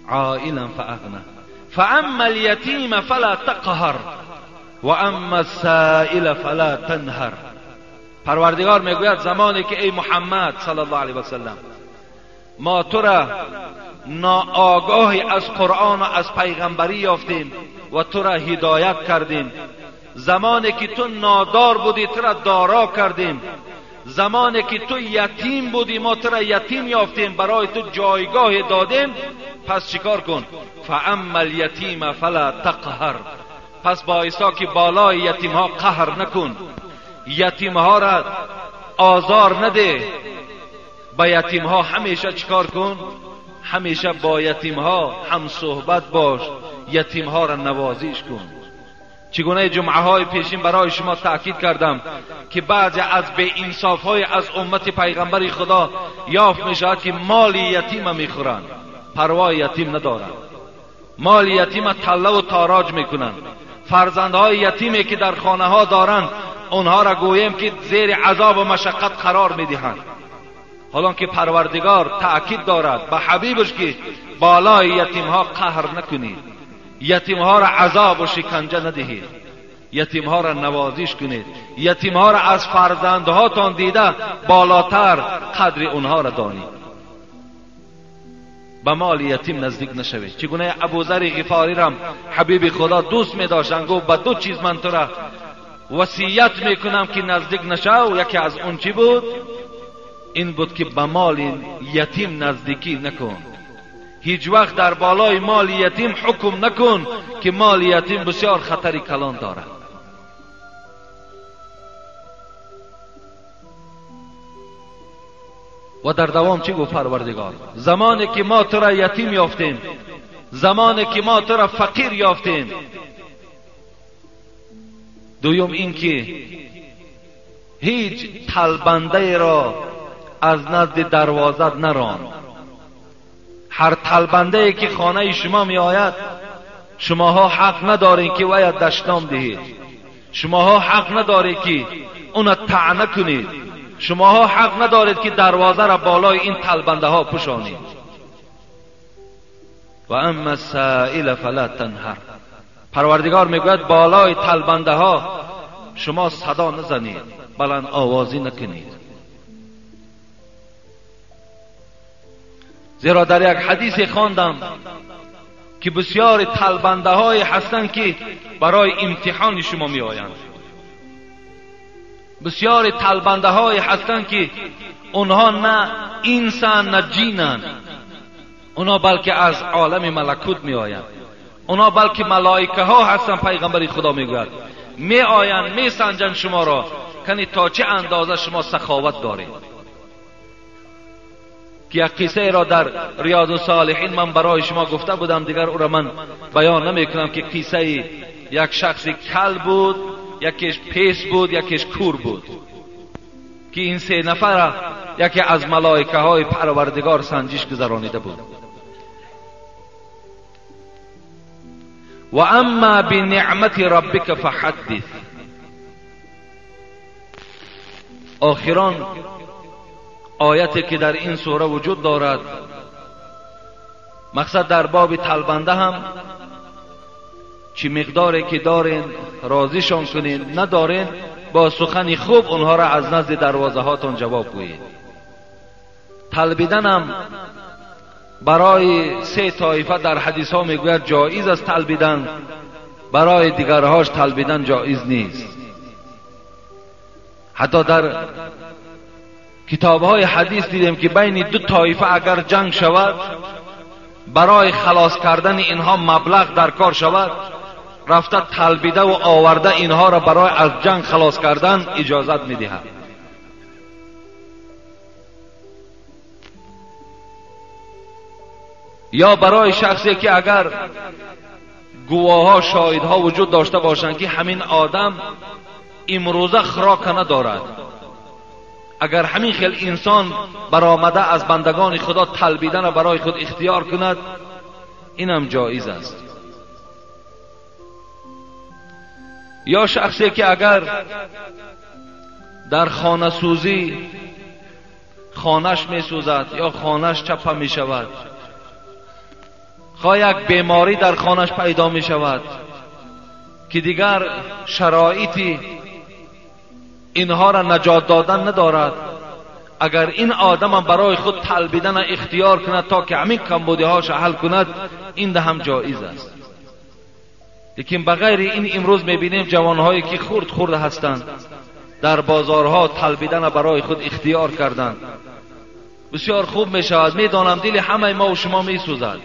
عائلا فاغنى فاما اليتیم فلا تقهر و اما السائل فلا تنهر. پروردگار میگوید زمانی که ای محمد صلی الله علیه وسلم ما تو را ناآگاهی از قرآن و از پیغمبری یافتیم و تو را هدایت کردیم، زمانی که تو نادار بودی تو را دارا کردیم، زمانی که تو یتیم بودی ما تو را یتیم یافتیم، برای تو جایگاه دادیم، پس چیکار کن؟ فاما الیتیم فلا تقهر. پس با که بالای یتیم ها قهر نکن، یتیم ها را آزار نده، با یتیم ها همیشه چیکار کن؟ همیشه با یتیم ها هم صحبت باش، یتیم ها را نوازش کن. چگونه جمعه های پیشین برای شما تأکید کردم که بعضی از بی انصاف های از امت پیغمبر خدا یافت می شود که مال یتیم میخورند، پروای یتیم ندارند، مال یتیم طله و تاراج میکنند، فرزندهای یتیمی که در خانه ها دارند اونها را گوییم که زیر عذاب و مشقت قرار میدهند. حالا که پروردگار تأکید دارد به حبیبش که بالای یتیم ها قهر نکنید، یتیم ها را عذاب و شکنجه ندهید، یتیم ها را نوازش کنید، یتیم ها را از فرزندهاتان دیده بالاتر قدر اونها را دانید. به مال یتیم نزدیک نشوید. چگونه ابوذر غفاری را حبیب خدا دوست می داشتند، گفت به دو چیز من تو را وصیت میکنم که نزدیک نشو. یکی از اون چی بود؟ این بود که به مال یتیم نزدیکی نکن، هیچ وقت در بالای مال یتیم حکم نکن که مال یتیم بسیار خطری کلان دارد. و در دوام چی گفت پروردگار؟ زمانی که ما تو را یتیم یافتیم، زمانی که ما تو را فقیر یافتیم. دویم این که هیچ طلبنده را از نزد دروازه نران. هر طلبنده ای که خانه شما می آید، شماها حق ندارین که وی دشنام دهید، شماها حق ندارید که اون طعنه کنید، شماها حق ندارید که دروازه را بالای این طلبنده ها پوشانید. و اما السائل فلا تنهر. پروردگار میگوید بالای طلبنده ها شما صدا نزنید، بلند آوازی نکنید. زیرا در یک حدیث خواندم که بسیار طلبنده های هستند که برای امتحان شما می آیند، بسیار طلبنده های هستند که اونها نه انسان نه جینند، اونها بلکه از عالم ملکوت می آیند، اونها بلکه ملائکه ها هستند. پیغمبر خدا می گوید می آیند می سنجند شما را کنی تا چه اندازه شما سخاوت دارید. که یک قصه را در ریاض الصالحین من برای شما گفته بودم، دیگر او را من بیان نمی کنم، که قصه یک شخص کل بود، یکیش پیس بود، یکیش کور بود، که این سه نفر یکی از ملائکه های پروردگار سنجش گذرانیده بود. و اما بنعمت ربک فحدث. آخران آیتی که در این سوره وجود دارد، مقصد در باب طلبنده هم چی مقداری که دارین راضیشان کنین، ندارین با سخن خوب اونها را از نزد دروازه هاتون جواب گویید. طلبیدن هم برای سه طایفه در حدیث ها میگوید جایز است طلبیدن، برای دیگرهاش طلبیدن جایز نیست. حتی در کتاب های حدیث دیدیم که بین دو طایفه اگر جنگ شود، برای خلاص کردن اینها مبلغ در کار شود، رفته طلبیده و آورده اینها را برای از جنگ خلاص کردن اجازت میدهد. یا برای شخصی که اگر گواها شاهدها وجود داشته باشند که همین آدم امروزه خوراک ندارد، اگر همین خیل انسان برآمده از بندگان خدا طلبیدن برای خود اختیار کند، اینم جایز است. یا شخصی که اگر در خانه سوزی خانهش می سوزد یا خانهش چپه می شود، خواه یک بیماری در خانهش پیدا می شود که دیگر شرایطی اینها را نجات دادن ندارد، اگر این آدم برای خود طلبیدن اختیار کند تا که همین کمبودی هاش حل کند، این ده هم جایز است. لیکن بغیر این امروز میبینیم جوانهایی که خرد خرد هستند در بازارها طلبیدن برای خود اختیار کردند. بسیار خوب میشود، میدانم دل همه ما و شما میسوزد.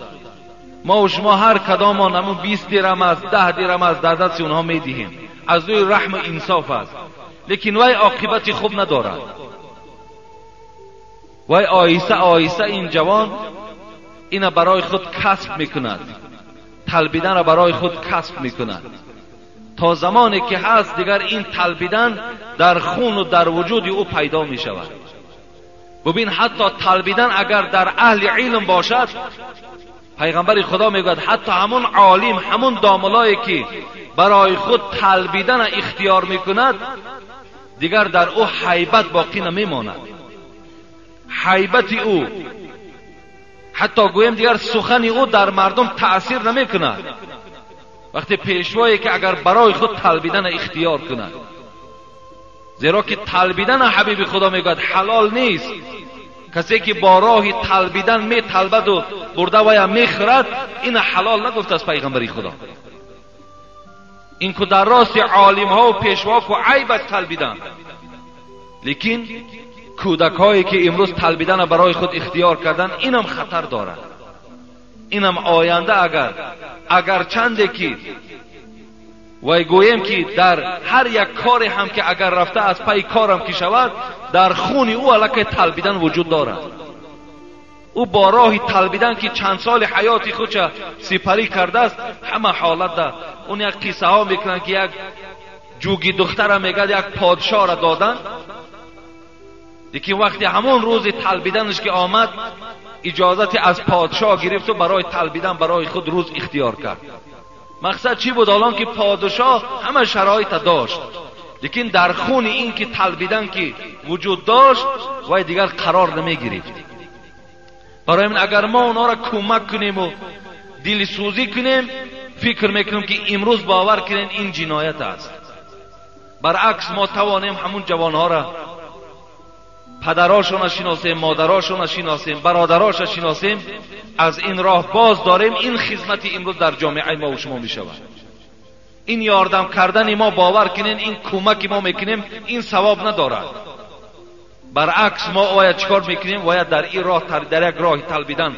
ما و شما هر کدامان همون 20 درم است، 10 درم است در دست اونها میدهیم، از روی رحم و انصاف است، لیکن وی عاقبت خوب ندارد. وی آهسته آهسته این جوان اینا برای خود کسب میکند، طلبیدن را برای خود کسب میکند. تا زمانی که هست دیگر این طلبیدن در خون و در وجود او پیدا میشود. ببین حتی طلبیدن اگر در اهل علم باشد، پیغمبر خدا میگوید حتی همون عالم، همون داملایی که برای خود طلبیدن اختیار میکند، دیگر در او هیبت باقی نمیماند. هیبت او، حتی گویم دیگر سخن او در مردم تأثیر نمیکند. وقتی پیشوایی که اگر برای خود طلبیدن اختیار کند، زیرا که طلبیدن حبیب خدا میگوید حلال نیست. کسی که با راه طلبیدن می طلبد و برده و یا میخورد، این حلال نگفت از پیغمبر خدا. این که در راست عالم ها و پیشوا که عیب است طلبیدن، لیکن کودک هایی که امروز طلبیدن برای خود اختیار کردن، اینم خطر دارد. اینم آینده اگر چنده که وی گویم که در هر یک کاری هم که اگر رفته از پای کارم که شود، در خون او الکی طلبیدن وجود دارد. او با راه طلبیدن که چند سال حیات خودش سپری کرده است، همه حالت ده. اون یک قصه ها میکنن که یک جوگی دختر میگه یک پادشاه را دادن، لیکن وقتی همون روز طلبیدنش که آمد، اجازت از پادشاه گرفت و برای طلبیدن برای خود روز اختیار کرد. مقصد چی بود؟ الان که پادشاه همه شرایط داشت، لیکن در خون این که طلبیدن که وجود داشت، وای دیگر قرار نمی گرفت. برای من اگر ما اونا را کمک کنیم و دلسوزی کنیم، فکر میکنیم که امروز باور کنیم این جنایت است. برعکس ما توانیم همون جوانها را، پدراشون شناسیم، مادراشون شناسیم، برادراش شناسیم، از این راه باز داریم. این خدمت امروز در جامعه ما و شما می شود. این یاردم کردن ما، باور کنین این کمک ما میکنیم، این ثواب ندارد. برعکس ما باید چیکار میکنیم؟ باید در این راه، در یک راه طلبیدن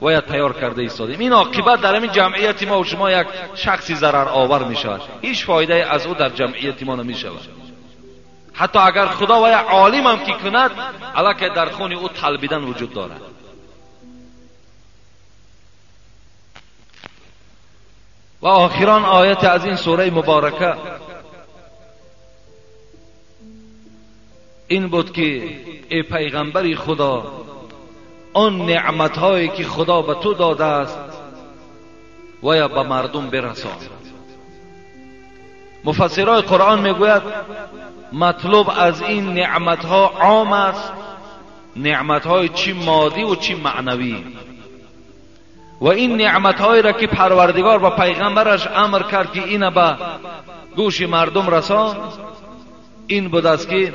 باید تیار کرده ایستادیم. این عاقبت در همین جمعیت ما و شما یک شخصی ضرر آور می شود. هیچ فایده از او در جمعیت ما نمی شود. حتی اگر خدا و عالم هم که کند، الکی در خون او طلبیدن وجود دارد. و آخران آیت از این سوره مبارکه این بود که ای پیغمبر خدا، آن نعمتهایی که خدا به تو داده است و یا به مردم برسان. مفسرای قرآن میگوید مطلوب از این نعمتها عام است، نعمتهای چی مادی و چی معنوی. و این نعمتهایی را که پروردگار و پیغمبرش امر کرد که این به گوش مردم رسان، این بود است که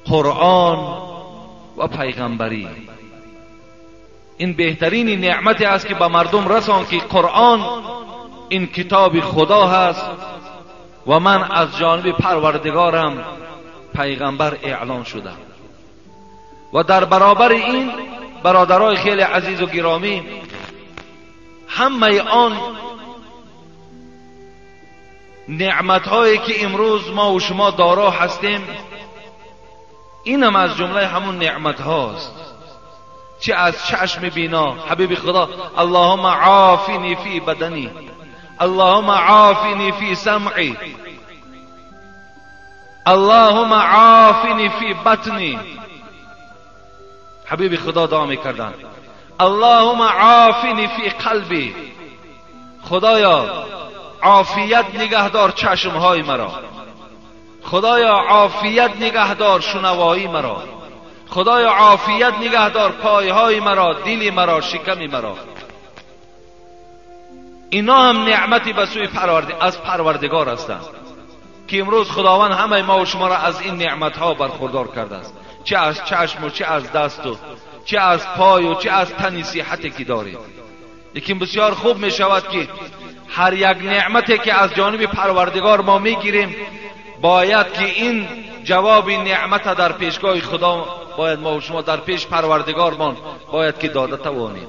قرآن و پیغمبری. این بهترین نعمتی است که به مردم رسان که قرآن این کتاب خدا هست و من از جانب پروردگارم پیغمبر اعلان شدم. و در برابر این برادرای خیلی عزیز و گرامی، همه آن نعمت‌هایی که امروز ما و شما دارا هستیم، اینم از جمله همون نعمت هاست. چه از چشم بینا، حبیب خدا اللهم عافنی فی بدنی، اللهم عافنی فی سمعی، اللهم عافنی فی بطنی. حبیب خدا دعا میکردن اللهم عافنی فی قلبی، خدایا عافیت نگهدار چشمهای مرا، خدایا عافیت نگهدار شنوایی مرا، خدایا عافیت نگهدار پایهای مرا، دل مرا، شکم مرا. اینا هم نعمتی به سوی از پروردگار هستند که امروز خداوند همه ما و شما را از این نعمتها برخوردار کرده است، چه از چشم و چه از دست و چه از پای و چه از تن صحتی که داریم. لیکن بسیار خوب می شود که هر یک نعمتی که از جانب پروردگار ما میگیریم، باید که این جواب نعمت در پیشگاه خدا باید ما و شما در پیش پروردگارمان باید که داده توانیم.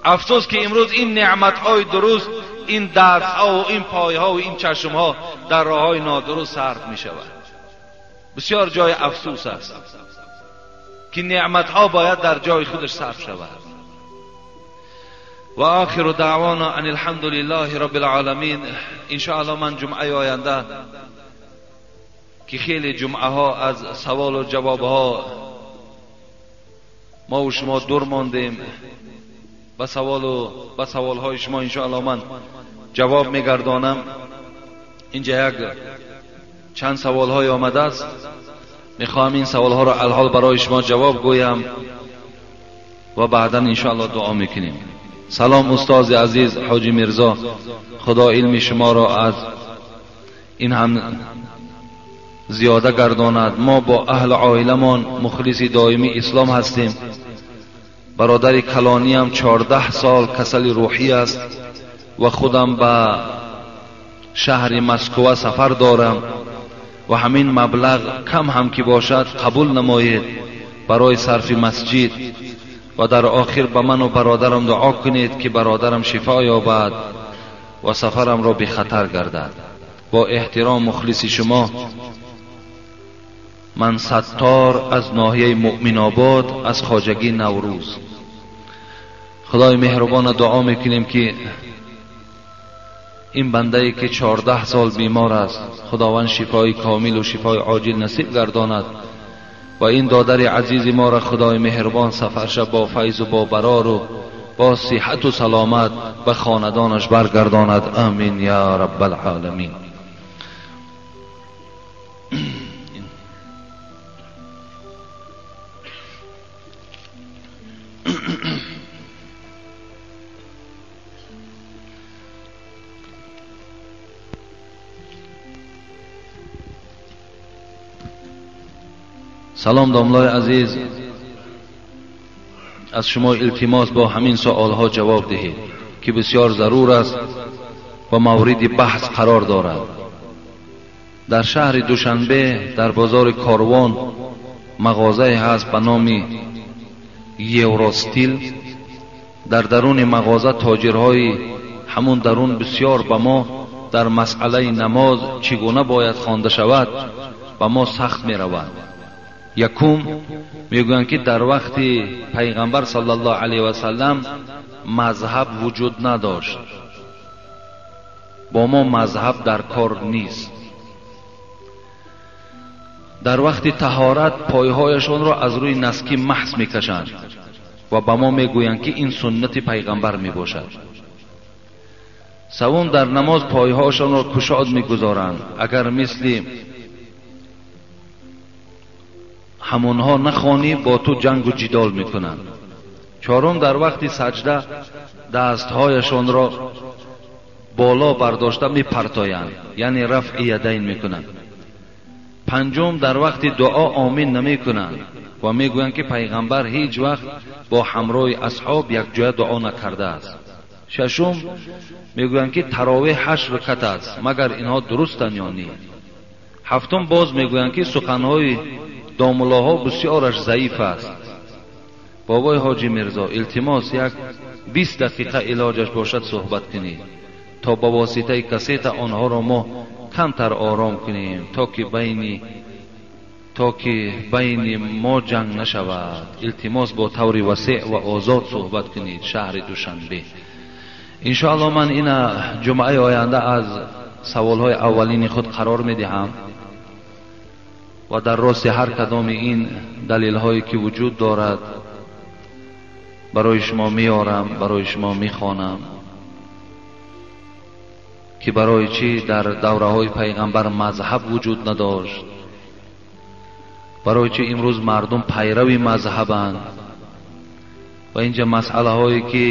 افسوس که امروز این نعمت‌های درست، این دست‌ها و این پای‌ها و این چشم‌ها در راه‌های نادرست صرف می‌شود. بسیار جای افسوس است که نعمت‌ها باید در جای خودش صرف شود. و آخر دعوانا ان الحمد لله رب العالمین. انشاءالله من جمعه آینده که خیلی جمعه ها از سوال و جواب ها ما و شما دور ماندیم، به سوال و به سوال های شما انشاءالله من جواب میگردانم. اینجا یک چند سوال های آمده است، میخواهم این سوال ها را الحال برای شما جواب گویم و بعدا انشاءالله دعا میکنیم. سلام استاد عزیز حاجی میرزا، خدا علم شما را از این هم زیاده گرداند. ما با اهل عائلمان مخلص دائمی اسلام هستیم. برادر کلانی هم 14 سال کسل روحی است و خودم به شهر مسکو سفر دارم و همین مبلغ کم هم که باشد قبول نمایید برای صرف مسجد و در آخر به من و برادرم دعا کنید که برادرم شفا یابد و سفرم را بی خطر گردد. با احترام مخلص شما، من ستار از ناحیه مؤمن آباد از خواجگی نوروز. خدای مهربان دعا میکنیم که این بنده که 14 سال بیمار است خداوند شفای کامل و شفای عاجل نصیب گرداند و این دادر عزیز ما را خدای مهربان سفرش با فیض و با برار و با صحت و سلامت به خاندانش برگرداند. آمین یا رب العالمین. سلام داملای عزیز، از شما التماس با همین سوالها جواب دهید که بسیار ضرور است و مورد بحث قرار دارد. در شهر دوشنبه در بازار کاروان مغازه هست به نام یوروستیل. در درون مغازه تاجرهای همون درون بسیار به ما در مسئله نماز چگونه باید خوانده شود به ما سخت می روند. یکم میگویند که در وقت پیغمبر صلی الله علیه و سلم مذهب وجود نداشت، با ما مذهب در کار نیست. در وقت طهارت پایهایشان را از روی نسکی محض میکشند و به ما میگویند که این سنت پیغمبر میباشد. سوم، در نماز پایهایشان را کشاد میگذارند، اگر مثل همونها نخوانی با تو جنگ و جدال میکنند. چهارم، در وقت سجده دستهایشان را بالا برداشته میپرتایند، یعنی رفع یدین میکنند. پنجم، در وقت دعا آمین نمیکنند و میگویند که پیغمبر هیچ وقت با همراه اصحاب یک جای دعا نکرده است. ششم، میگویند که تراویح 8 رکعت است، مگر اینها درستند یا نه؟ هفتم، باز میگویند که سخنهای داملاها بسیارش ضعیف است. بابای حاجی میرزا التماس یک 20 دقیقه علاجش باشد صحبت کنید تا با واسطه کسیت آنها را ما камтар ором кунем, то ки байни мо ҷанг нашавад. Илтимос бо таври васеъ ва озод суҳбат кунед. Шаҳри Душанбе. Иншоалло ман ина ҷумъаи оянда аз саволҳои аввалини худ қарор медиҳам ва дар рости ҳар кадоми ин далелҳое ки вуҷуд дорад барои шумо меорам, барои шумо мехонам ки барои чӣ дар давраҳои пайғамбар мазҳаб вуҷуд надошт, барои чӣ имрӯз мардум пайрави мазҳабанд ва инҷа масъалаҳое ки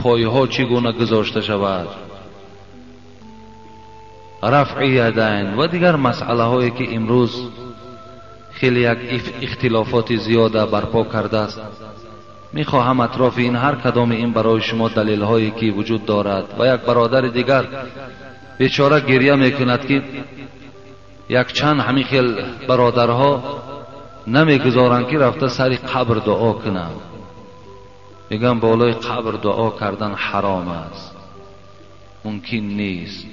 пойҳо чӣ гуна гузошта шавад, рафъи ядайн ва дигар масъалаҳое ки имрӯз хеле як ихтилофоти зиёда барпо кардааст. Мехоҳам атрофи ин ҳар кадоми ин барои шумо далелҳое ки вуҷуд дорад. Ва як бародари дигар бечора гиря мекунад ки якчанд ҳамин хел бародарҳо намегузоранд ки рафта сари қабр дуо кунанд. Мегӯянд болои қабр дуо кардан ҳаром аст, мумкин нест.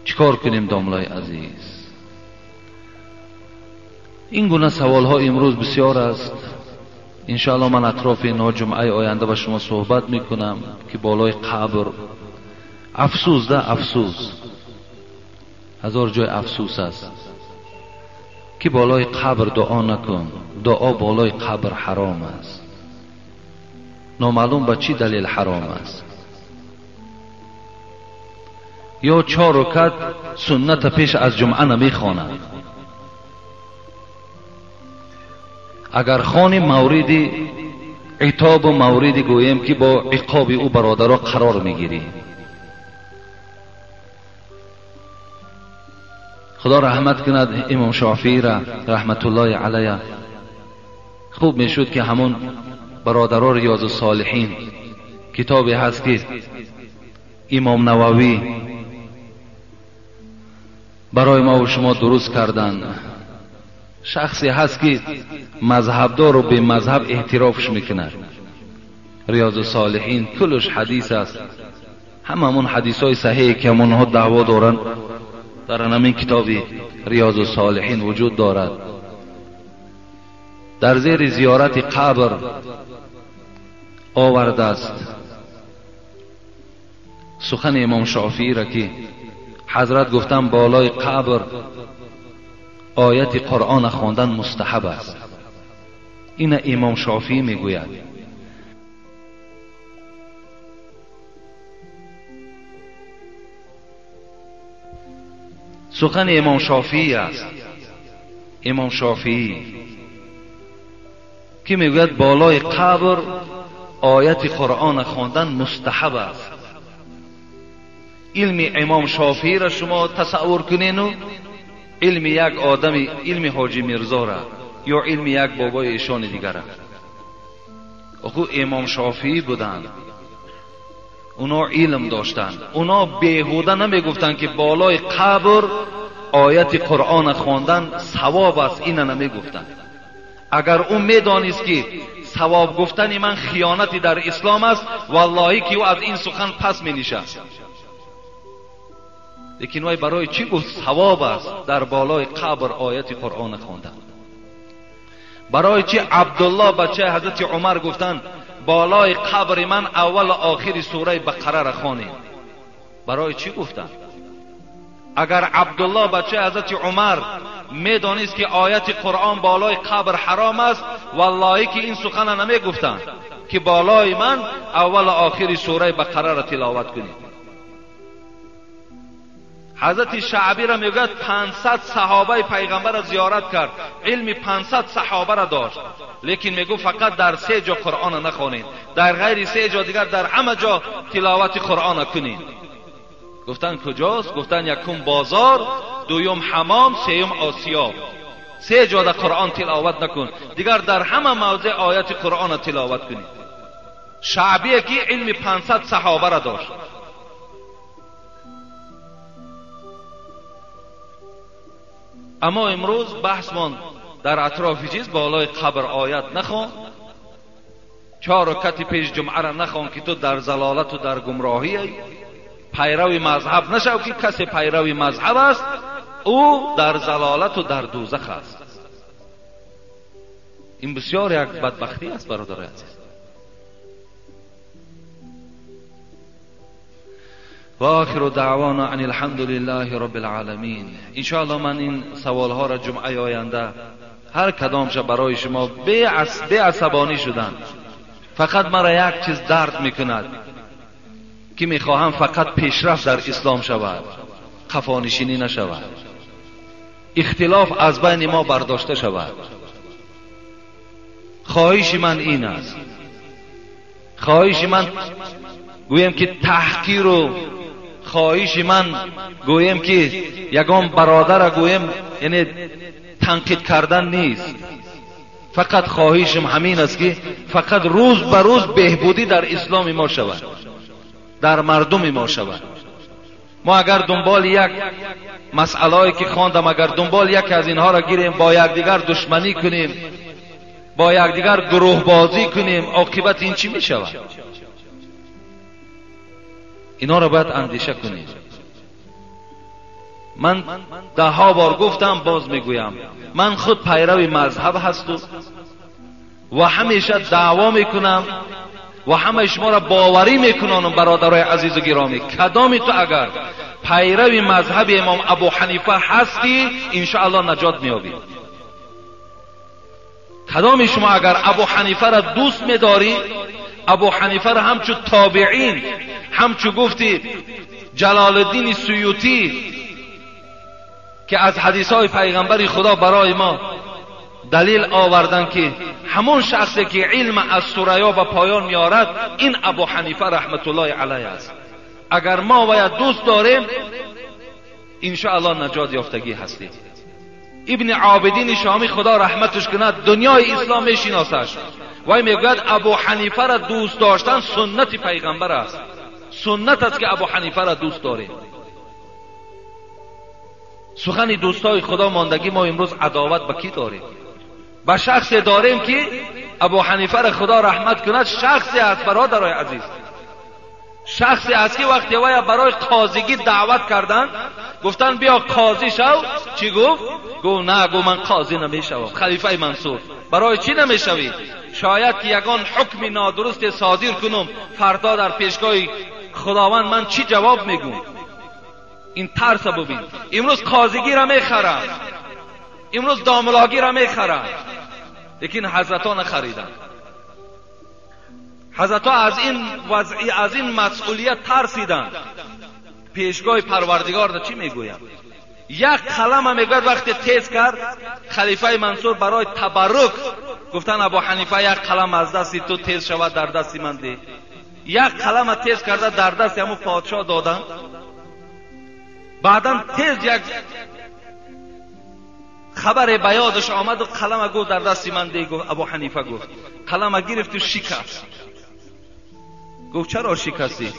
Чӣ кор кунем домлаи азиз? Ин гуна саволҳо имрӯз бисёр аст. Иншоалло ман атрофи инҳо ҷумъаи оянда ба шумо суҳбат мекунам ки болои қабр афсӯс да афсӯс, ҳазор ҷой афсӯс аст ки болои қабр дуо накун, дуо болои қабр ҳаром аст. Номаълум ба чӣ далел ҳаром аст. Ё 4 рукат сунната пеш аз ҷумъа намехонад. Агар хони мавриди итобу мавриди гӯем ки бо иқоби ӯ бародаро қарор мегирӣ. Худо раҳмат кунад имом Шофиира раҳматуллоҳи алайҳ. Хуб мешуд ки ҳамон бародаро Риёзу Солиҳин китобе ҳаст ки имом Нававӣ барои мо ва шумо дуруст карданд. Шахсе ҳаст ки мазҳабдору бемазҳаб эътирофш мекунад. Риёзу Солиҳин куллаш ҳадис аст. Ҳамамон ҳадисҳои саҳеҳе ки ҳамонҳо даъво доранд дар ҳамин китоби Риёзу Солиҳин вуҷуд дорад. Дар зери зиёрати қабр овардааст сухани имом Шофиира ки ҳазрат гуфтанд болои қабр ояти Қуръон хондан мустаҳаб аст. Ина имом Шофиӣ мегӯяд. Сухани имом Шофиӣ аст. Имом Шофиӣ ки мегӯяд болои қабр ояти Қуръон хондан мустаҳаб аст. Илми имом Шофииро шумо тасаввур кунену илми як одами, илми ҳоҷи Мирзора ё илми як бобои эшони дигара. Оху имом Шофиӣ буданд, уно илм доштанд, уно беҳуда намегуфтанд ки болои қабр ояти Қуръон хондан савоб аст, ина намегуфтанд. Агар ӯ медонист ки савоб гуфтани ман хиёнати дар ислом аст, валлоҳӣ ки ӯ аз ин сухан пас менишаст. Лекин вай барои чӣ гуфт савоб аст дар болои қабр ояти Қуръон хондан? Барои чӣ Абдулло бачаи ҳазрати Умар гуфтанд болои қабри ман аввал охири сураи Бақараро хонед? Барои чӣ гуфтанд? Агар Абдулло бачаи ҳазрати Умар медонист ки ояти Қуръон болои қабр ҳаром аст, валлоҳӣ ки ин сухана намегуфтанд ки болои ман аввал охири сураи Бақараро тиловат кунед. Ҳазрати Шаъбиро мегӯяд 500 саҳобаи пайғамбарро зиёрат кард, илми 500 саҳобаро дошт, лекин мегӯ фақат дар 3 ҷо Қуръонро нахонед, дар ғайри 3 ҷо дигар дар ҳама ҷо тиловати Қуръонро кунед. Гуфтанд куҷост? Гуфтанд якум бозор, дуюм ҳамом, сеюм осиёб. 3 ҷо дар Қуръон тиловат накун, дигар дар ҳама мавзеъ ояти Қуръонро тиловат кунед. Шаъбие ки илми 500 саҳобаро дошт. Аммо имрӯз баҳсмон дар атрофи чиз болои қабр оят нахон, 4 рукати пеш ҷумъаро нахон ки ту дар залолату дар гумроҳӣ. Пайрави мазҳаб нашав, ки касе пайрави мазҳаб аст, ӯ дар залолату дар дӯзах аст. Ин бисёр як бадбахтӣ аст, бародарои азиз. و آخر دعوانا ان الحمد لله رب العالمین. انشاءالله من این سوالها را جمعه آینده هر کدامش برای شما بی عصبانی شدن. فقط مرا یک چیز درد میکند که میخواهم فقط پیشرفت در اسلام شود، قفانشینی نشود، اختلاف از بین ما برداشته شود. خواهش من این است، خواهش من گویم که تحقیر و خواهش من گویم که یگان برادر گویم یعنی تنقید کردن نیست. فقط خواهشم همین است که فقط روز به روز بهبودی در اسلام ما شود، در مردم ما شود. ما اگر دنبال یک مسئله که خواندم، اگر دنبال یک از اینها را گیریم، با یکدیگر دشمنی کنیم، با یکدیگر گروه بازی کنیم، عاقبت این چی می شود؟ اینا را باید اندیشه کنیم. من ده ها بار گفتم، باز میگویم، من خود پیرو مذهب هستم و همیشه دعوا میکنم و همه شما را باوری میکنانم. برادرای عزیز و گرامی، کدامی تو اگر پیرو مذهب امام ابو حنیفه هستی، انشاءالله نجات میابی. کدامی شما اگر ابو حنیفه را دوست میداری، ابو حنیفه را همچو تابعین، همچو گفتی جلال الدین سیوطی که از حدیث های پیغمبر خدا برای ما دلیل آوردن که همون شخصی که علم از ثریا به پایان میارد، این ابو حنیفه رحمت الله علیه است. اگر ما باید دوست داریم، انشاءالله نجات یافتگی هستیم. ابن عابدین شامی خدا رحمتش کند، دنیای اسلام میشناسش وای میگوید ابو حنیفه را دوست داشتن سنت پیغمبر است. سنت است که ابو حنیفه را دوست داریم. سخن دوستای خدا ماندگی ما امروز عداوت به کی داریم؟ به شخص داریم که ابو حنیفه را خدا رحمت کند، شخصی است برادرای عزیز، شخصی است که وقتی وای برای قاضیگی دعوت کردن، گفتن بیا قاضی شو، چی گفت؟ گفت نه، گفت من قاضی نمیشوم. خلیفه منصور برای چی نمیشوی؟ شاید که یگان حکم نادرست صادر کنم، فردا در پیشگاه خداوند من چی جواب میگم؟ این ترس ببین. امروز قاضیگی را میخرم، امروز داملاگی را میخرم، لیکن حضرت ها نخریدن. حضرت ها از این وضعی، از این مسئولیت ترسیدن. پیشگاه پروردگار را چی میگویم؟ یک قلم میگوید وقتی تیز کرد خلیفه منصور برای تبرک گفتن ابو حنیفه یک قلم از دست تو تیز شود در دست من ده. یک قلم تیز کرده در دست همون پادشاه دادن. بعدا تیز یک خبر به یادش آمد و قلم گفت در دست من ده. گفت ابو حنیفه گفت قلم گرفت و شکست. گفت چرا شکستی؟